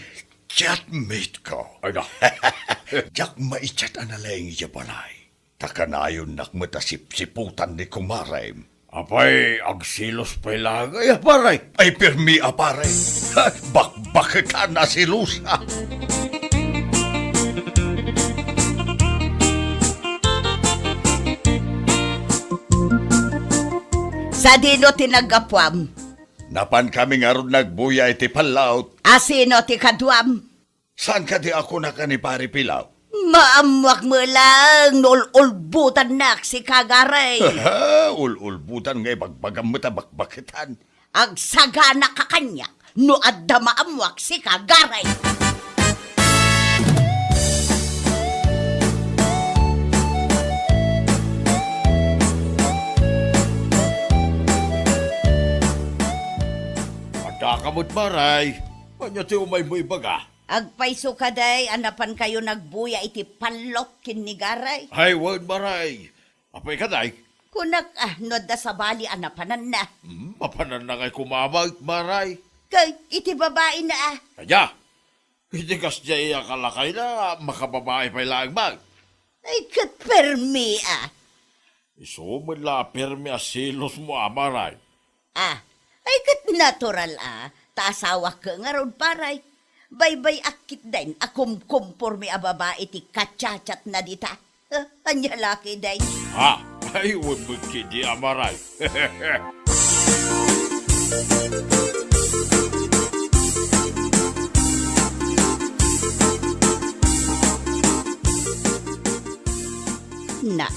chatmate-ko. Ay, na. Diak mai-chat a nalaing idiay balay. Ta kanayonnak met a sipsiputan ni kumarem. Apay, agselos pay laeng aya, pare? Ay, pirmi a, pare. Bakbaketan a selosa. Sadino ti naggapuam? Napankami ngarud nagbuya iti pallawt. A sino ti kaduam? Saan kadi a kunak a ni Pare Pilaw? Maammuak met laeng no ul-ulbotannak sika, Garay. Ul-ulbotan nga ibagbagam met a bakbaketan. Agsaganaka kaniak no adda maammuak sika, Garay. Addaka met, Maray. Ania ti umaymo ibaga? Agpayso kadi a napankayo nagbuya iti pallawt ken ni Garay? Ay, wen, Maray. Apay kadi? Kunak, a, no adda sabali a napananna. Hmm, mapananna ngay koma met, Maray. Ket iti babaina, a? Ania? Iti kasdiay a kalakayna, makababai pay laeng met. Ay, ket permi, a. Isu met la a permi a selosmo, a, Maray. A, ay, ket natural, a, ta asawak ngarud, Paray. Baybay-ak ketdin a kumkumpormi a babai ti kachatchatna dita. A, ania la ketdin? A, ay, wen met ketdi, a, Maray. Na,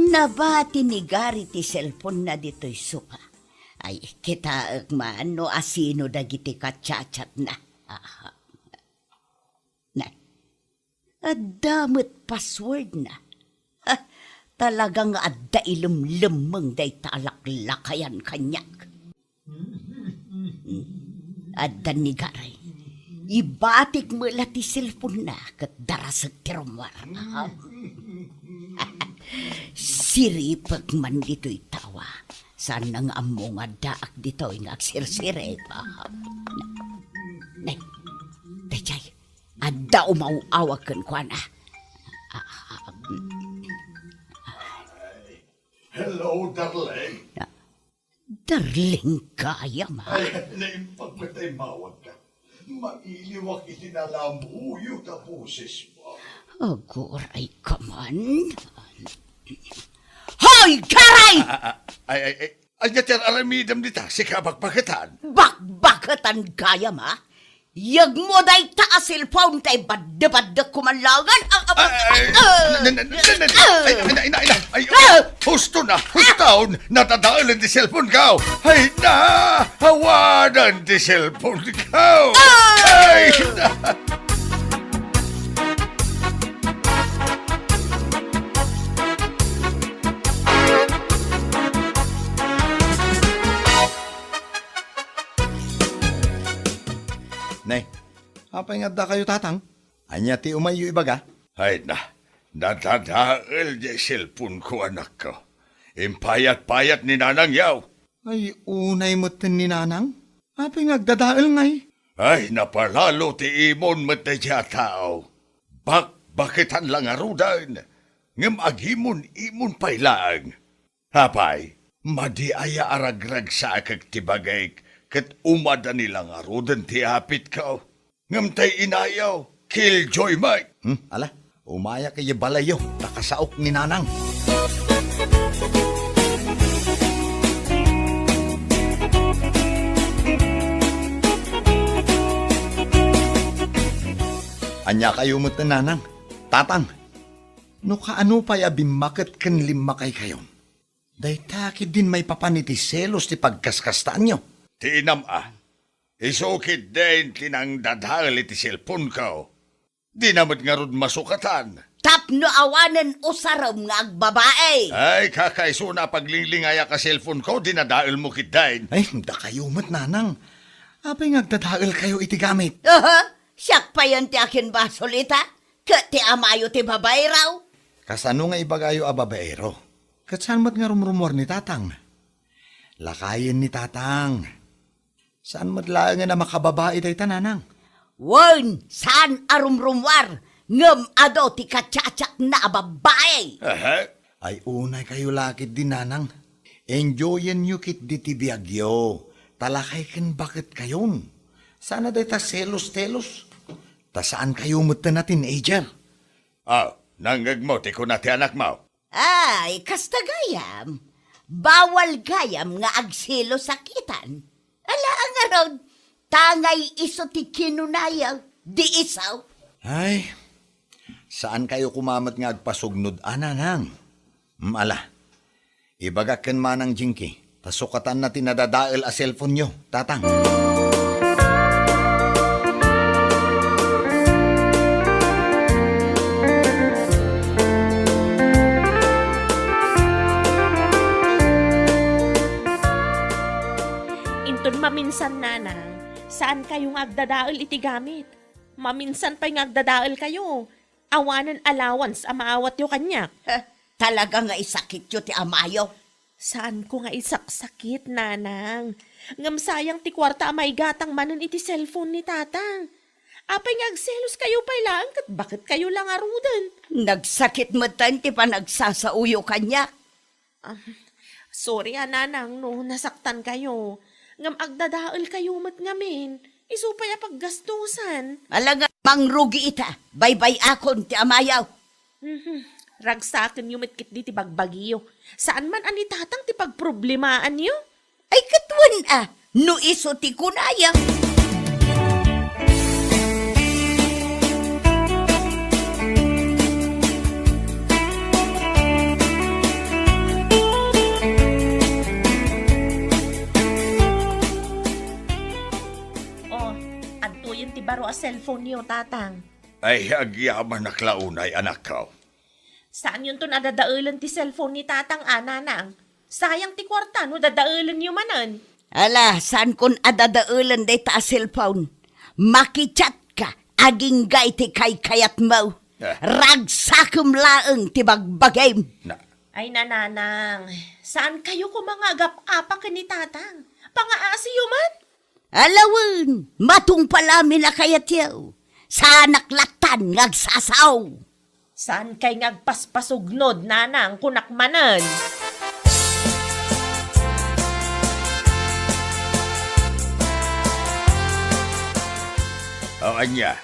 nabati ni Gary ti cellphone-na ditoy sofa. Ay, kitaek man no asino dagiti kachatchatna. Aha. Na, adda met password-na. Ha, talaga nga adda ilemlemmeng dayta a laklakayan kaniak. Adda ni Garay. Ibatik met la ti cellphone-na ket darasek ti rummuar. Siripek man ditoy tawa. Saanna nga ammo nga addaak ditoy nga agsirsirip. Nay, daydiay, adda umaw-awag kenkuana. Hello, darling. Darling gayam, a? Ay, naimbag met a immawagka. Mailiwak iti nalamuyo ta bosesmo. Aguray ka man. Hoy, Garay! A, a, a, ay, ay, ay, ania ti ar-aramidem dita? Sika bakbaketan? Bakbaketan gayam, a? Yegmo dayta a cellphone tay badde-baddek ko man laengen. A, a, a, ay, a, na, na, na, na, na, ay, ay, na, na, na, ay, ah! Husto na, hustaon, nadadaelen ti cellphone ko. Ay na, awanan ti cellphone ko. Ah! Ay na. Nay, apay nga addakayo, Tatang? Ania ti umayyo ibaga? Ay na, nadadael diay cellphone ko, anakko. Impayat-payat ni Nanang yaw. Ay, unay metten ni Nanang? Apay nga agdadael ngay? Ay, napalalo ti imon met daydiay a tao. Bakbaketan la ngaruden, ngem agimon-imon pay laeng. Apay, Madi aya a ragragsakek ti bagik ket umadani la ngaruden ti apitko? Ngem tay inayo, killjoy met. Hmm, ala, umayak idiay balayyo, ta kasaok ni Nanang. Ania kayo met, Nanang? Tatang, no kaano pay a bimmaket ken limmakaykayon? Dayta ketdin maipapan iti selos ti pagkaskastaanyo. Ti inam a, isu ketdin ti nangdadael iti cellphone-ko. Dina met ngarud masukatan. Tapno awanen usarem nga agbabae. Ay, kakaisuna a paglinglingayak a cellphone-ko, dinadaelmo ketdin. Ay, dakayo met, Nanang. Apay nga agdadaelkayo iti gamit? Aha, siak payen ti akinbasol ita, ket ti amayo ti babaero. Kasano nga ibagayo a babaero? Ket saan met nga rumrumuar ni Tatang? Lakayen ni Tatang. Saan met laengen a makababae dayta, Nanang? Wen, saan a rumrumuar, ngem adu ti kachatsatna a babae. Aha. Ay, unaykayo la ketdi, Nanang. Enjoyenyo ketdi ti biagyo, ta lakay ken baketkayon. Saan a dayta selos-telos. Ta saankayo metten a teenager. Aw, nangngegmo ti kuna ti anakmo? Ay, kasta gayam. Bawal gayam nga agselos a kitan. Ala, ngarud, tangay isu ti kinunaya, di isu. Ay, saankayo koma met nga agpasugnod a, Nanang? Mm, ala. Ibagak ken Manang Jinky, ta sukatanna ti nadadael a cellphone-yo, Tatang. Inton maminsan, Nanang, saankayo nga agdadael iti gamit. Maminsan pay nga agdadaelkayo. Awanen allowance a maawatyo kaniak. Heh, talaga nga isakityo ti amayo. Saanko nga isaksakit, Nanang. Ngem sayang ti kuarta a maigatang manen iti cellphone ni Tatang. Apay nga agseloskayo pay laeng ket baketkayo la ngaruden? Nagsakit metten ti panagsasaoyo kaniak. Ah, sorry a, Nanang, no nasaktankayo. Ngem agdadaelkayo met ngamin. Isu pay a paggastusan. Ala nga, mangrugi ita. Baybay-akon ti amayo. Mhm. Ragsakenyo met ketdi ti bagbagiyo. Saan man a ni Tatang ti pagproblemaanyo? Ay, ket wen a, no isu ti kunaya. Oh, adtoyen ti baro a cellphone-yo, Tatang. Ay, agyamanak la unay, anakko. Saanyonton a dadaelen ti cellphone ni Tatang a, Nanang. Sayang ti kuarta no dadaelenyo manen. Ala, saankon a dadaelen dayta a cellphone. Makichat ka, agingga iti kaykayatmo. Eh. Ragsakem laeng ti bagbagim. Na. Ay, Nanang, saankayo koma nga agap-apa ken ni Tatang? Pangaasiyo man? Ala wen, matungpal amin a kayatyo. Saanak lattan nga agsasao. Saankay nga agpaspasugnod, Nanang, kunak manen. O ania,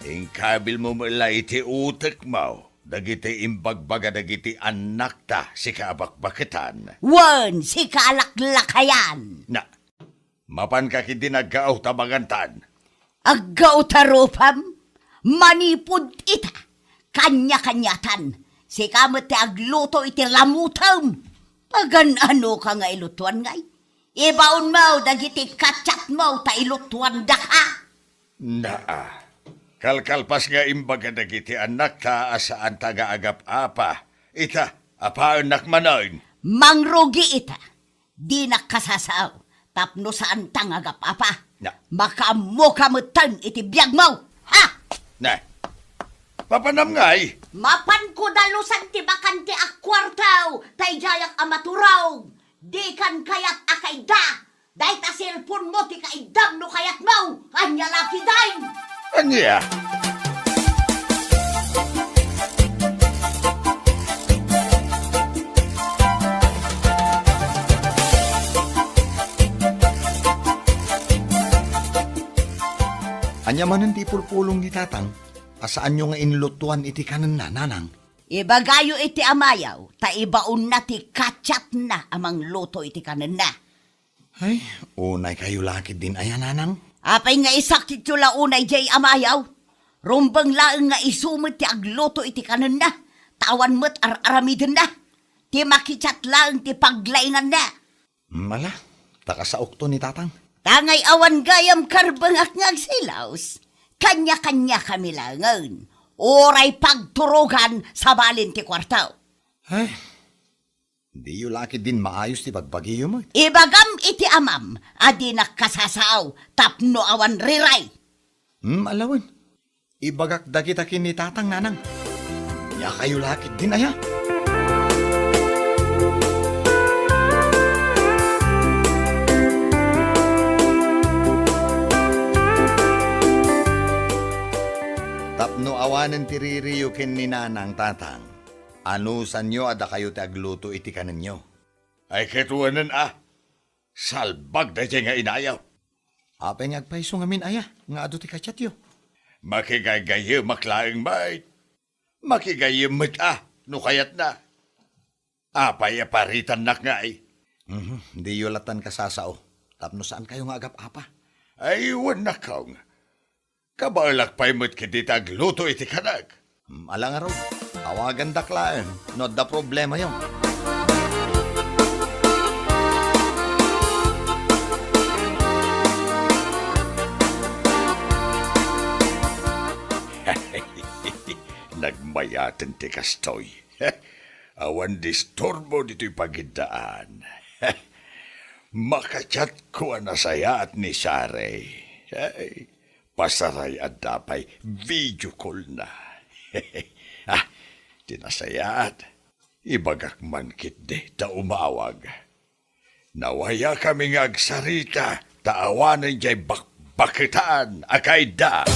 inkabilmo met la iti utekmo dagiti imbagbaga dagiti annakta, sika a bakbaketan. Wen, sika a laklakayan. Na, Mapanka ketdi nga aggao ta magantan. Aggao ta rupam? Manipud ita, kaniakaniatan, sika met ti agluto iti lamutem. Pagan-anoka nga ilutoan ngay? Ibaonmo dagiti kachatmo ta ilutoandaka. Naa. Kalkalpas nga imbaga dagiti annakta a saanta nga agap-apa. Ita, apaennak manen. Mangrugi ita. Dinak kasasao tapno saanta nga agap-apa. Na. Makaammoka metten iti biagmo. Ha? Na. Mapanam ngay? Mapanko dalusan ti bakante a kuarto, ta idiayak a maturog. Dikan kayat a kaidda. Dayta cellphone-mo ti kaiddam no kayatmo. Ania la ketdin? Ania? Ania manen ti ipulpulong ni Tatang a saanyo nga inlutuan iti kanenna, Nanang? Ibagayo iti amayaw, ta ibaonna ti kachatna a mangluto iti kanenna. Ay, unay kayo la ketdin aya, Nanang? Apay nga isakityo la unay jay amayaw? Rumbeng laeng nga isu met ti agluto iti kanenna, ta awan met ar-aramidenna. Ti makichat laeng ti paglainganna. Mala, ta kasaokto ni Tatang. Tangay awan gayam karbengak nga agsilaos. Kanya-kanya kami laengen. Uray pagturogan sabali ti kuarto. Ay, diyo la ketdin maayos ti bagbagiyo met. Ibagam iti amam a dinak kasasao tapno awan riray. Hmm, alawen. Ibagak dagita ken ni Tatang, Nanang. Ania kayo la ketdin aya? Tapno awanen ti ririyo ken ni Nanang, Tatang, anusanyo a dakayo ti agluto iti kanenyo. Ay, ket wen a, salbag daydiay nga inayaw. Apay nga agpayso ngamin aya nga adu ti kachatyo? Makigaygayemak laeng met. Makigayyem met a, no kayatna. Apay a paritannak ngay? Mhm, diyo latan kasasao, tapno saan kayo nga agap-apa. Ay, wen a, Kong. Kabaelak pay met ketdi ti agluto iti kanak. Hmm, ala ngarud, awagandak laeng no adda problemayo. Nagmayaten ti kastoy. Awan disturbo ditoy pagiddaan. Makachatko a nasayaat ni Sare. Ay, pasaray adda pay video call na. Ah, ti nasayaat, ibagak man ketdi ta umawag. Nawayakami nga agsarita ta awanen jay bakbaketan a kaidda.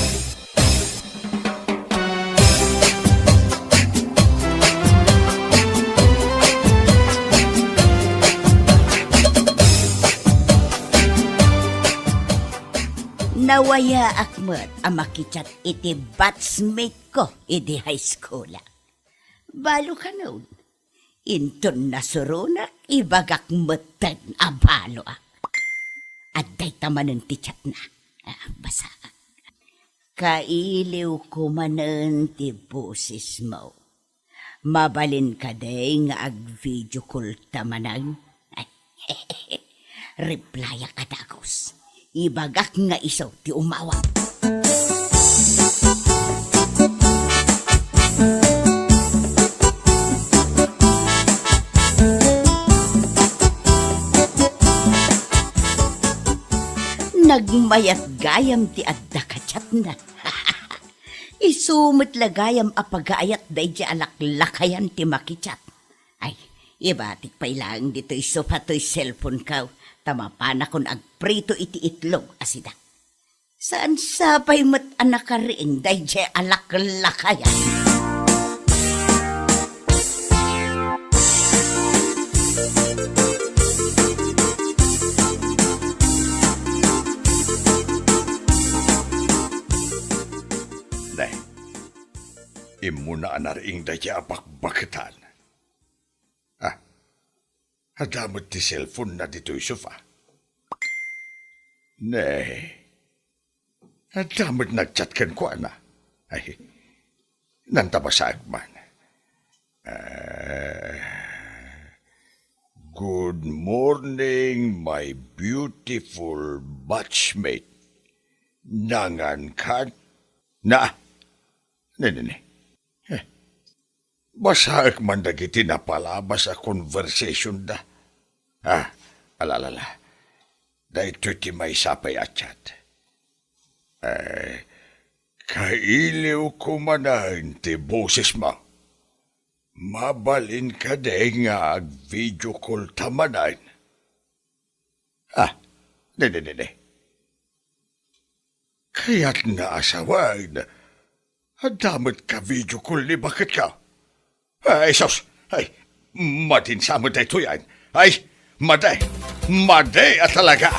Nawayaak met a makichat iti batchmate ko idi high school. Balo kanon, inton nasuronak, ibagak metten a baloak. Adda ita manen ti chatna. Ah, basaak. Kailiwko manen ti bosesmo. Mabalin kadi nga ag-video call ta manen? Replyak a dagus. Ibagak nga isu ti umawag. Nagmayat gayam ti adda kachatna. Isu met la gayam a pagaayat daydi a laklakayan ti makichat. Ay, ibatik pay laeng ditoy sofa toy cellphone ko, ta mapanakon agprito iti itlog a sida. Saan sa pay met a nakariing daydi a laklakayan? Ne, immuna a nariing daydi a bakbaketan. Ah, adda met ti cellphone na ditoy sofa. Ne, adda met nagchat kenkuana. Ay, nanta basaek man. Ah, "Good morning, my beautiful batchmate. Nangan kan?" Na, ne, ne, ne. Eh, basaek man dagiti napalabas a conversation da. Ah, ala, ala, ala. Daytoy ti maysa pay a chat. Eh, kailiwko manen ti bosesmo. Mabalin kadi nga ag-video call ta manen? Ah, ne, ne, ne, ne. Kayatna a sawen, adda met ka-video call ni baketko. Ay, sus! Ay, madin sa met daytoy, ay! Ay, madi! Madi a talaga!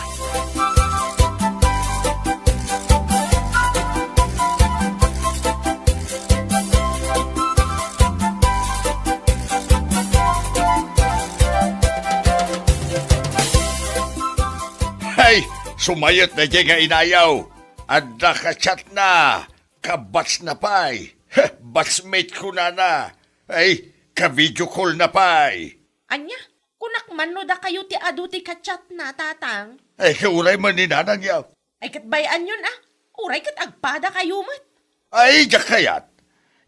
Sumayot daydiay nga inayaw. Adda ka-chatna. Kabatchna pay. Batchmate ko nana. Ay, ka-video call na pay. Ania? Kunak man no dakayo ti adu ti ka-chatna, Tatang. Ay, kauray man ni Nanang yaw. Ay, ket bay-anyon, a. Uray ket agpadakayo met. Ay, diak kayat.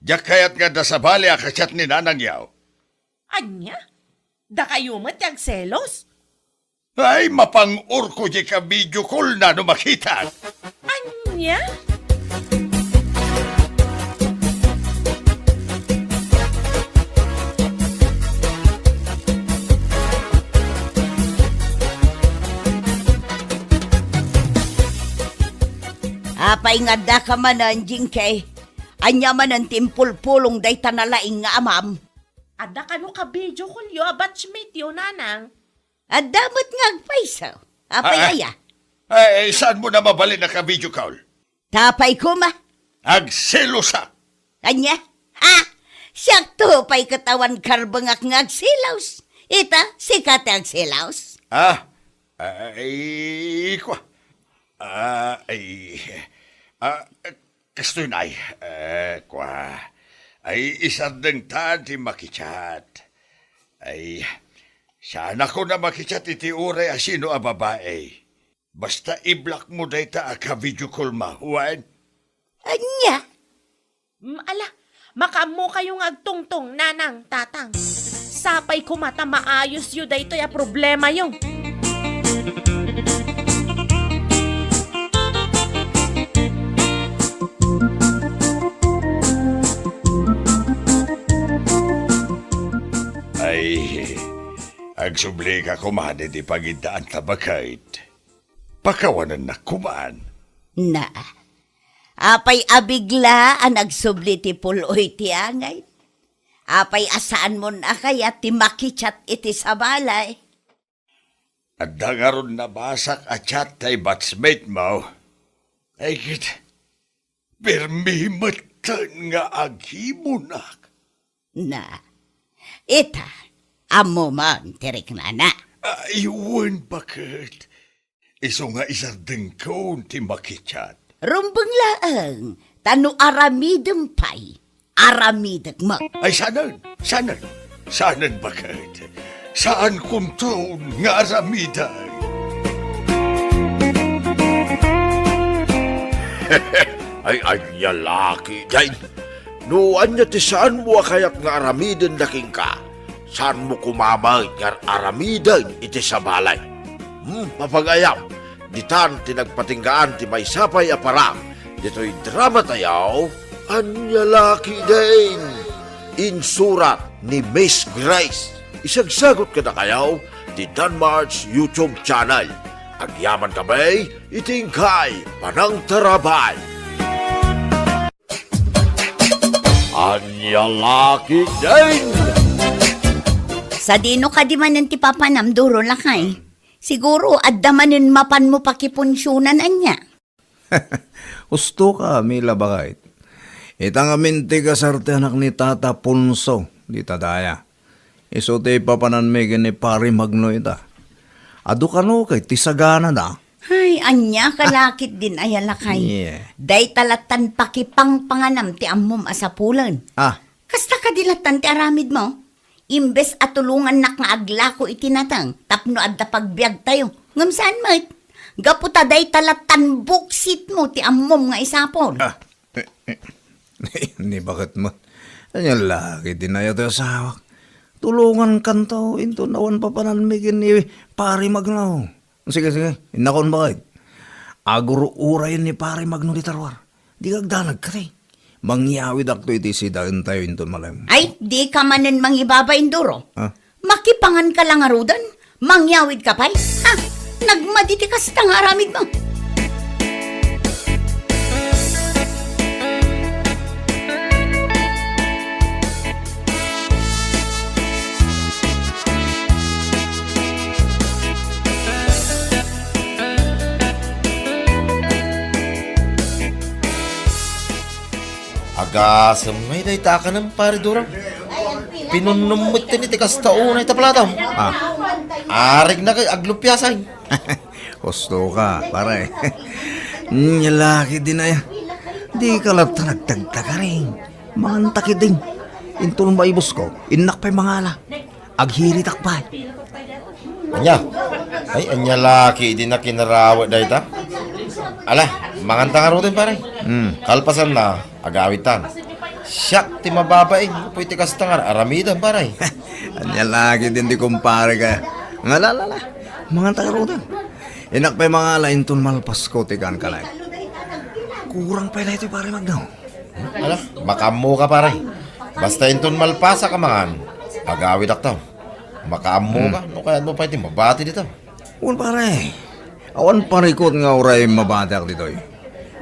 Diak kayat nga adda sabali a ka-chat ni Nanang yaw. Ania? Dakayo met ti agselos? Ay, mapang-orko diay ka-video call na no makitak. Ania? Apay nga adda ka manen, Jinky? Ania manen ti impulpulong dayta nalaing nga amam? Adda kano ka-video call yo a batchmate yo, Nanang? Adda met nga agpayso. Apay Ah, ah. aya? Ay, saan mo na mabalin a ka-video call? Tapay koma. Agselosak. Ania? Ha? Siakto pay ket awan karbengak nga agselos. Ita, sika ti agselos? Ah, ay, kwa. Ah, ay, ah, kastoy na ay, eh, kwa. Ay, isardengtan ti makichat. Ay, saanakon a makichat iti uray a sino a babai. Basta i-block mo dayta a ka-video call mo, wen? Ania? Mm, ala, makaammo kayo nga agtungtong, Nanang, Tatang. Sapay koma ta maayos yo daytoy a problema yo. Ay, agsubli ka koma ditoy pangiddaan ta baket. Pakawanennak koman. Na, apay a bigla a nagsubli ti pul-oy ti angay? Apay a saanmon a kayat ti makichat iti sabali? Adda ngarud nabasak a chat tay batchmate mo. Ay, ket, permi metten nga agimunak. Na, ita, ammo man ti riknana. Ay, wen, baket. Isu nga isardengkon ti makichat. Rumbeng laeng, ta no aramidem pay, aramidek met. Ay, saanen, saanen, saanen, baket. Saankonton nga aramiden. Ay, ania la ketdin. No ania ti saanmo a kayat nga aramiden da kenka, saanmo koma met nga aramiden iti sabali. Hmm, mapagayam, ditan ti nagpatinggaan ti maysa pay a parak ditoy drama tayo, Ania la ketdin. Insurat ni Miss Grace. Isagsagot kadakayo ti Danmart's YouTube channel. Agyaman kami iti inkay panangtarabay. Ania la ketdin. Sadino kadi manen ti papanam, Duro, lakay? Siguro, adda manen mapanmo pakipunsionan, ania? Husto ka, Mila, baket. Ita ngamin ti kasarteanak ni Tata Ponso, dita daya. Isu ti papananmi ken ni Pari Magno ita. Adu kano ket ti saganada. Ay, ania ka la ketdin aya, lakay. Yeah. Dayta lattan pakipangpanganam ti ammom a sapulen. Ah. Kasta kadi lattan ti aramidmo? Imbes a tulongannak nga aglako iti nateng tapno adda pagbiagtayo, ngem saan met. Gapu ta dayta lattan buksitmo ti ammom nga isapul. Ah, ni baket met. Ania la ketdin aya ti asawak? Tulongankanto inton awan papananmi ken ni Pari Magno. Sige, sige, innakon, baket. Agur-uray ni Pari Magno dita ruar. Di kagdanag kadi. Mangyawidakto iti sidaentayo inton malem. Ay, di ka manen mangibabain, Duro. Ah? Makipangan ka la ngaruden, mangyawid ka pay. Ha? Nagmadi ti kasta nga aramidmo. Agasem ngay dayta a kanem, Pari Duro. Pinunnom met ti kasta unay ta platam. Ah. Arigna kay aglupiasan. Husto ka, pare. Nya laki din aya. Di ka latta nagtagtagaring. Manganta ketdin. Inton maibusko, innak pay mangala. Aghiritak pay. Anya? Ay, anya laki din a kinarawet dayta? Ala, manganta ngaruden, pare. Hmm. Kalpasanna, agawidtan. Siak ti mababain, gapu iti kasta nga aramidem, pare. Anya laki din ti kumpare ka. Nga, ala, ala, ala. Manganta ngaruden. Innak pay mangala inton malpasko ti kankanayo. Kurang pay daytoy, pare Magno. Ala, makaammo ka, pare. Basta inton malpasak a mangan, agawidakto. Makaammo Hmm. ka, no kayatmo pay ti mabati dito. Wen, pare. Awan parikut nga uray mabatiak ditoy.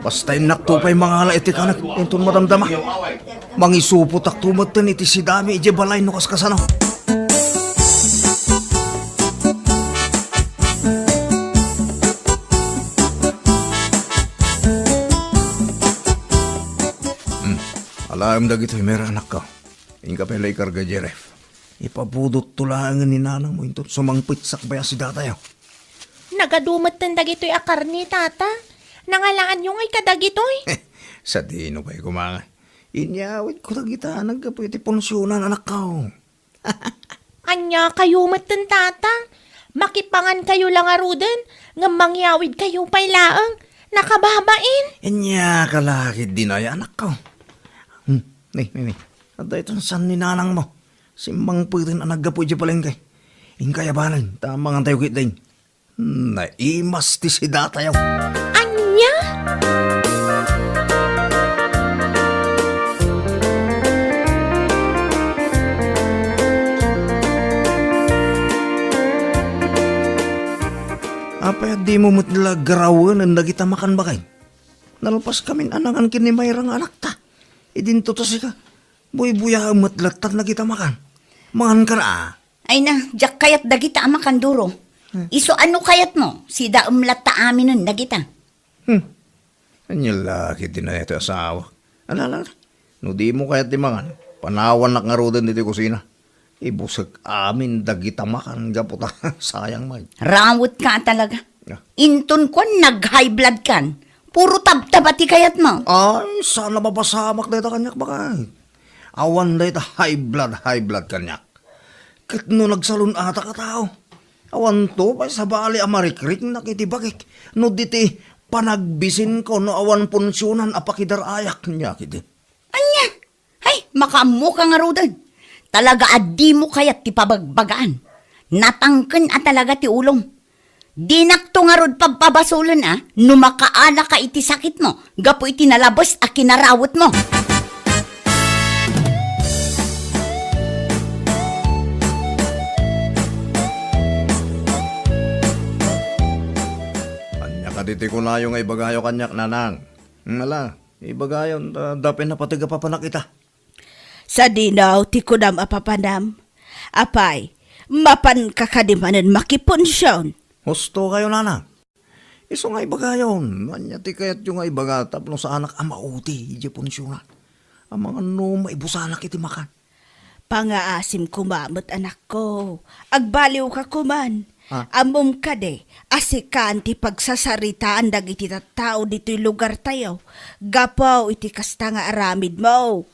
Basta innakto pay mangala iti kanek inton madamdama. Mangisupotakto metten iti sidami idiay balay no kaskasano. Hmm. Alaem dagitoy, Mer, anakko. Inka pay la ikarga, Jeref. Ipabudotto laengen ni nanangmo inton sumangpet sakbay a sidatayo. Nagadu metten dagitoy a karne, Tata. Nangalaanyo ngay kadagitoy? Sadino pay koma nga. Inyawidko dagita a naggapu iti punsionan, anakko. Ania kayo metten, Tata? Makipangan kayo la ngaruden, ngem mangyawid kayo pay laeng. Nakababain. Ania ka la ketdin aya, anakko. Hmm, ni, ni, ni. Adda itan san ni nanangmo. Simmangpeten a naggapu idiay palengke. Inka ayabanen, ta mangantayo ketdin. Naimas ti sidatayo. Ania? Apay a dimo met la garawenen dagita makan, baket? Nalpaskamin a nangan ken ni Mayra nga anakta. Idinto ta sika. Buybuyaem met lattan dagita makan. Mangan ka na, a. Ay na, diak kayat dagita a makan, Duro. Hmm. Isu a no kayatmo, sidaem latta aminen dagita. Hmm. Ania la ketdin aya ti asawak. Ala, ala, ala. No dimo kayat ti mangan, panawannak ngaruden ditoy kusina. Ibusek amin dagita makan gapu ta sayang met. Rawetka a talaga. Ah. Inton kuan nag-high blood kan, puro tabtaba ti kayatmo. Ay, saan a mapasamak dayta kaniak, baket. Awan dayta high blood, high blood kaniak. Ket no nagsalun-atak a tao, awanto pay sabali a marikriknak iti bagik no di ti panagbisinko no awan punsionan a pakidar-ayak kaniak idi. Ania? Hay, makaammoka ngaruden. Talaga a dimo kayat ti pabagbagaan. Natangken a talaga ti ulom. Dinakto ngarud pabpabasolen a no makaanaka iti sakitmo gapu iti nalabes a kinarawetmo. Ania kadi ti kunayo nga ibagayo kaniak, nanang? Ala, ibagayon, ta adda pay napateg a papanak ita. Sadino ti kunam a papanam? Apay, mapanka kadi manen makipunsion? Husto kayo, nanang. Isu nga ibagayon, ania ti kayatyo nga ibaga tapno saanak a mauti idiay punsionan? Amangan no maibusanak iti makan. Pangaasim koma met, anakko. Agbaliwka koman. Ah. Ammom kadi a sikan ti pagsasaritaan dagiti tattao ditoy lugartayo gapu iti kasta nga aramidmo.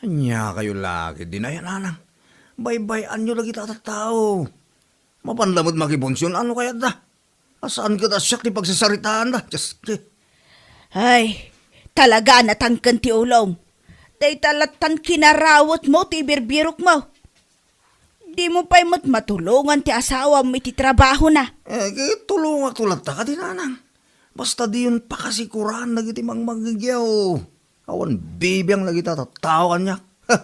Ania kayo la ketdin aya, nanang? Baybay-anyo dagita a tattao. Mapan la met makipunsion, ano kayatda? A saan ket a siak ti pagsasaritaanda? Diyos ko. Ay, talaga a natangken ti ulom. Dayta lattan kinarawetmo ti ibirbirokmo. Dimo pay met matulongan ti asawam iti trabahona. Eh, tulongakto latta kadi, nanang. Basta diyon pakasikuraen dagiti mangmangngegyaw. Awan bibiang dagita tattao kaniak. Ha,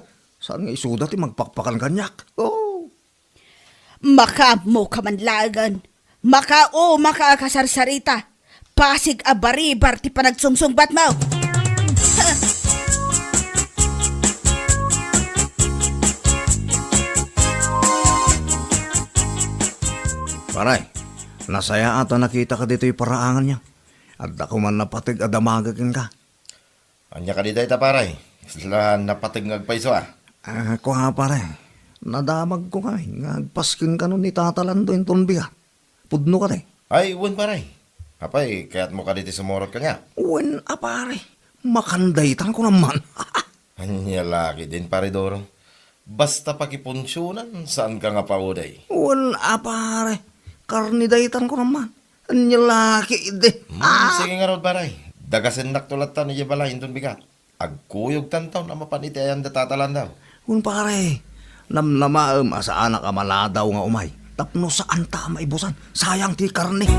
saan nga isuda ti magpakpakan kaniak? Oh. Makaammoka man laengen. Makaumaka a kasarsarita. Pasig a baribar ti panagsungsungbatmo. Pare, nasayaat a nakitaka ditoy paraanganyo. Adda koman napateg a damagek kenka. Ania kadi dayta, pare? Isla napateg nga agpayso, a. Ah, kua, pare. Nadamagko ngay nga agpasken kano ni Tata Lando inton bigat. Pudno kadi? Ay, wen, pare. Apay, kayatmo kadi ti sumurot kaniak? Wen a, pare. Makandaytan ko naman. Ania la ketdin, pare Doro. Basta pakipunsionan, saanka nga paudey. Wen a, pare. Karne daytan ko naman. Ania la ketdin. Hmm, sige ngarud, pare. Dagasennakto latta idiay balay inton bigat. Agkuyogtanton a mapan iti ayan da Tata Landaw. Wen, pare, namnamaem a saanak a maladaw nga umay tapno saanta a maibusan. Sayang ti karne.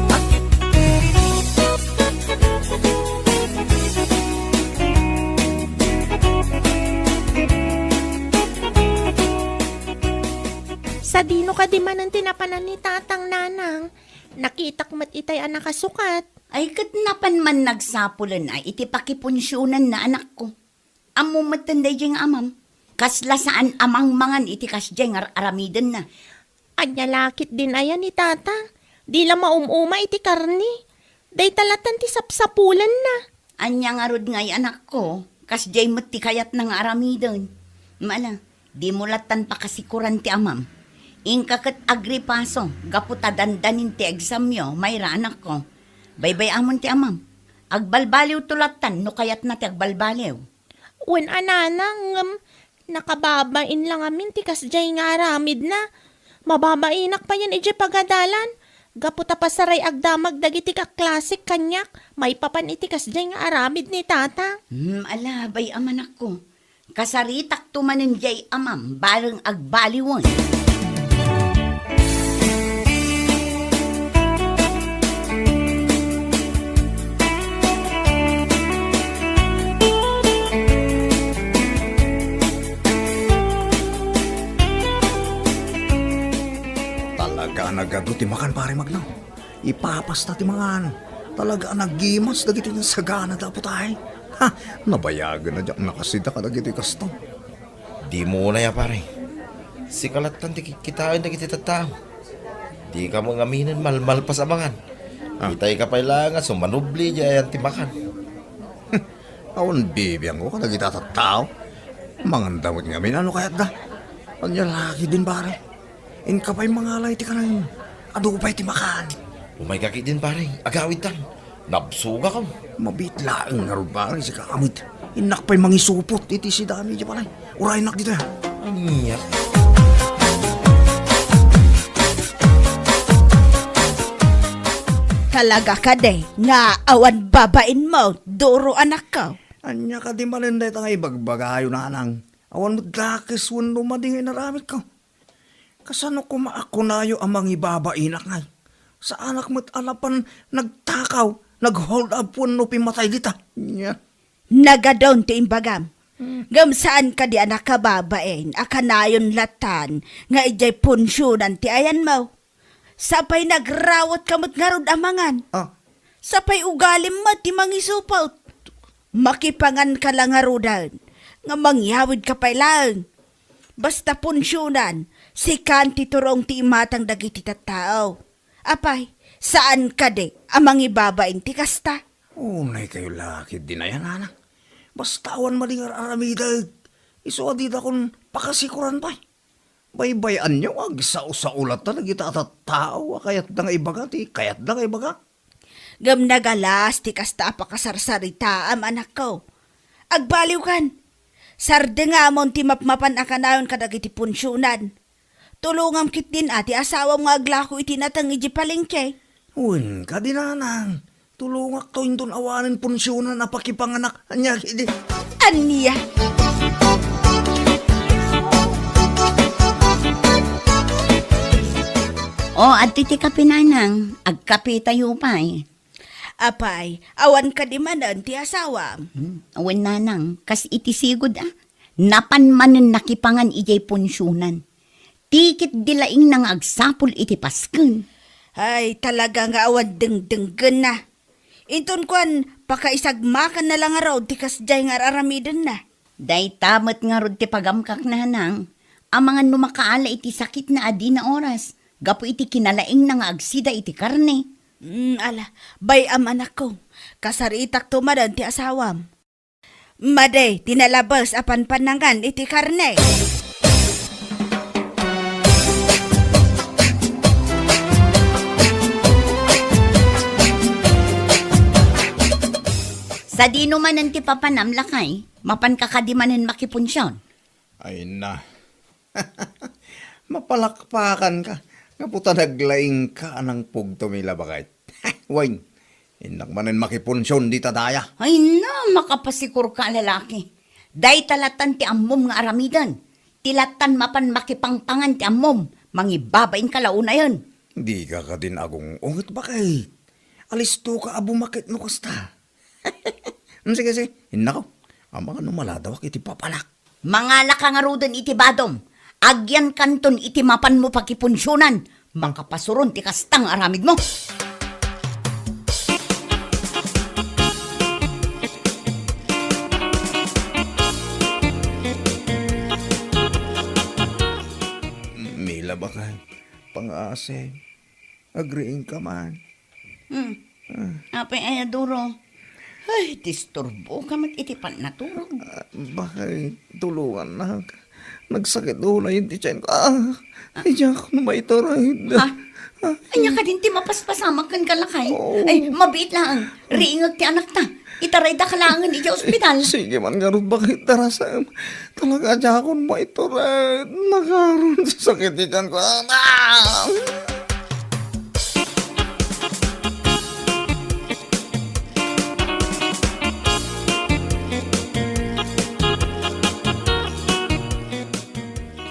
Sadino kadi manen ti napanan ni Tatang, Nanang? Nakitak met itay a nakasukat. Ay, ket napan man nagsapulen a iti pakipunsionanna, anakko. Ammom metten daydiay nga amam. Kasla saan a mangmangan iti kasdiay nga ar-aramidenna. Ania la ketdin aya ni Tata? Di la maum-uma iti karne. Dayta lattan ti sapsapulanna. Ania ngarud ngay, anakko? Kasdiay met ti kayatna nga aramiden. Mala, dimo lattan pakasikoran ti amam. Inka ket agripaso gapu ta dandanin ti examyo, Mayra, anakko. Baybay-amon ti amam. Agbalbaliwto lattan no kayatna ti agbalbaliw. Wen a, Nanang, ngem nakababain la ngamin ti kasdiay nga aramidna. Mababainak payen idiay pagadalan. Gapu ta pasaray agdamag dagiti kaklasek kaniak maipapan iti kasdiay nga aramid ni Tata. Hmm, ala, bay-am, anakko. Kasaritakto manen diay amam, bareng agbaliwen. Talaga a nagadu ti makan, Pare Magno. Ipapasta ti mangan. Talaga a nagimas dagiti nasaganada a putay. Ha, nabayagen a diak nakasida kadagiti kasto. Dimo unay a, pare. Sika lattan ti kitkitaen dagiti tattao. Dika met ngaminen malmalpas a mangan. Ah. Itayka pay laeng a sumanubli diay ayan ti makan. Awan bibiangko kadagiti tattao. Manganda met ngamin a no kayatda. Ania la ketdin, pare? Inka pay mangala iti kanayon. Adu pay ti makan. Umayka ketdin, pare. Agawidtan. Nabsogakon. Mabiit laeng ngarud, pare, sika met. Innak pay mangisupot iti sidami idiay balay. Uraynak ditoy, ha? Ania? Talaga kadi nga awan babainmo, Doro, anakko? Ania kadi manen dayta nga ibagbagayo, Nanang? Awan met dakes wenno madi nga inaramidko. Kasano koma a kunayo a mangibabainak ngay? Saanak met a napan nagtakaw, nag-hold up wenno pimmatay dita. Nya. Nagadun ti imbagam. Hmm. Ngem saan kadi a nakababain a kanayon lattan nga idiay punsionan ti ayanmo? Sapay nagrawatka met ngarud a mangan. Ah. Sapay ugalim met ti mangisupot. Makipanganka la ngaruden nga mangyawidka pay laeng. Basta punsionan, sikan ti turong ti imatang dagiti tattao. Apay, saan kadi a mangibabain ti kasta? Unay kayo la ketdin ayan, Nanang. Basta awan madi nga ar-aramidek, isu a didakon pakasikoran pay. Baybay-anyo nga agsao-sao latta dagita a tattao a kayatda nga ibaga ti kayatda nga ibaga. Ngem nagalas ti kasta a pakasarsaritaam, anakko. Agbaliwkan. Sardengamon ti mapmapan a kanayon kadagiti punsionan. Tulongam ketdin a ti asawam nga aglako iti nateng idiay palengke. Wen kadi, Nanang. Tulongakto inton awanen punsionan a pakipanganak. Ania kadi? Ania? O, adtoy ti kape, Nanang. Agkapetayo pay. Apay, awan kadi manen ti asawam? Hmm, wen, Nanang, kas iti sigud a. Napan manen nakipangan idiay punsionan. Ti ketdi laingna nga agsapul iti pasken. Ay, talaga nga awan dengdenggenna. Inton kuan, pakaisagmakanna la ngarud ti kasdiay nga ar-aramidenna. Dayta met ngarud ti pagamkak, Nanang. Amangan no makaala iti sakitna a dina oras, gapu iti kinalaingna nga agsida iti karne. Mm, ala, bay-am, anakko. Kasaritakto manen ti asawam. Madi ti nalabes a panpanangan iti karne. Sadino manen ti papanam, lakay? Mapanka kadi manen makipunsion? Ay na. Mapalakpakanka. Gapu ta naglaingka a nangpugtom ila, baket. Wen, innak manen makipunsion dita daya. Ay na, makapasikorka a lalaki. Dayta lattan ti ammom nga aramiden. Ti lattan mapan makipangpangan ti ammom. Mangibabainka la unayen. Dika kadin agung-unget, baket. Alistoka a bumakit no kasta. Sige, sige, innako. Amangan no maladawak iti papanak. Mangalaka ngaruden iti badom. Agyankanton iti mapanmo pakipunsionan. Makapasuron ti kasta nga aramidmo. Mila, baket. Pangasim. Agriingka man. Hmm. Ah. Apay aya, Duro? Ay, disturboka met iti pannaturog. Ah, baket, tulongannak. Nagsakit unay ti tianko. Ah, diak no maitured. Ah, ania kadin ti mapaspasamak kenka, lakay? Oo. Ay, mabiit laeng. Riingek ti anakta. Itaraydaka laengen idiay ospital. Sige man ngarud, baket, darasem. Talaga, diakon maitured. Nakaron ti sakit ti tianko. Ah!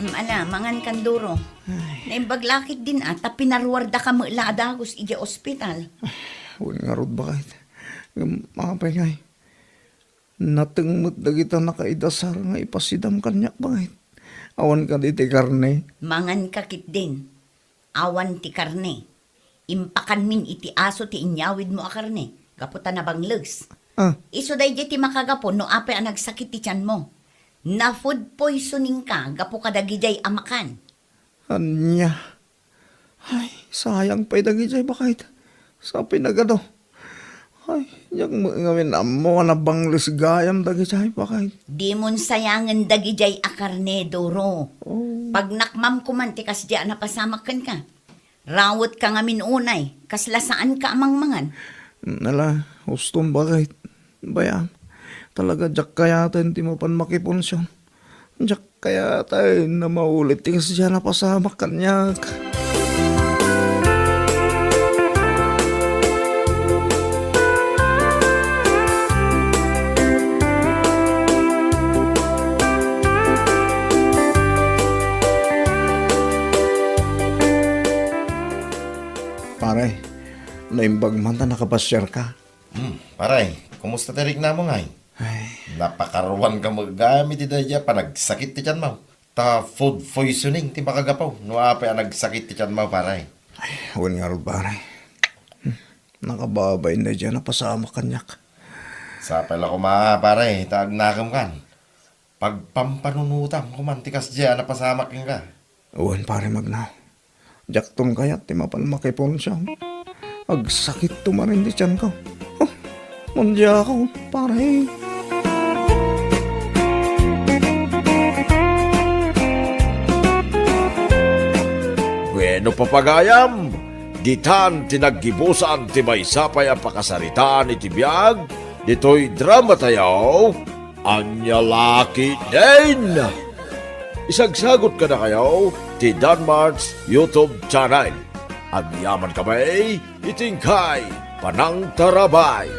Mm, ala, mangan kan, Duro. Ay. Naimbag la ketdin a, ta pinaruardaka met la a dagus idiay ospital. Ay, wen ngarud, baket. Ngem, apay ngay? Nateng met dagita nakaidasar nga ipasidam kaniak, baket. Awan kadi ti karne? Manganka ketdin. Awan ti karne. Impakanmin iti aso ti inyawidmo a karne, gapu ta nabangles. Ah. Isu daydiay ti makagapu no apay a nagsakit ti tianmo. Na-food poisoningka gapu kadagijay a makan. Ania? Ay, sayang pay dagijay, baket. Sa pinagado. Ay, diak met ngamin ammo a nabangles gayam dagijay, baket. Dimon sayangen dagijay a karne, Duro. Oh. Pagnakmam koman ti kasdiay a napasamak kenka. Rawetka ngamin unay, kasla saanka a mangmangan. Ala, ustom, baket. Bayam, talaga diak kayaten ti mapan makipunsion. Diak kayaten a maulit ti kasdiay a napasamak kaniak. Pare, naimbag man ta nakapasiarka. Hmm, pare, kumusta ti riknamo ngay? Ay. Napakaruanka met gayam iti daydiay a panagsakit ti tianmo. Ta food poisoning ti makagapu no apay a nagsakit ti tianmo, pare. Ay, wen ngarud, pare. Hmm, nakababain daydiay a napasamak kaniak. Sapay la koma, pare, ta agnakemkan. Pagpampanunotam koman ti kasdiay a napasamak kenka. Wen, pare, magna. Diakton kayat ti mapan makipunsion. Agsakitto manen ti tianko. Oh, mandiakon, pare. Bueno, papagayam, ditan ti naggibusan ti maysa pay a pakasaritaan iti biag ditoy drama tayo. Ania la ketdin? Isagsagot kadakayo ti Danmart's YouTube channel. Agyaman kami iti inkay panangtarabay.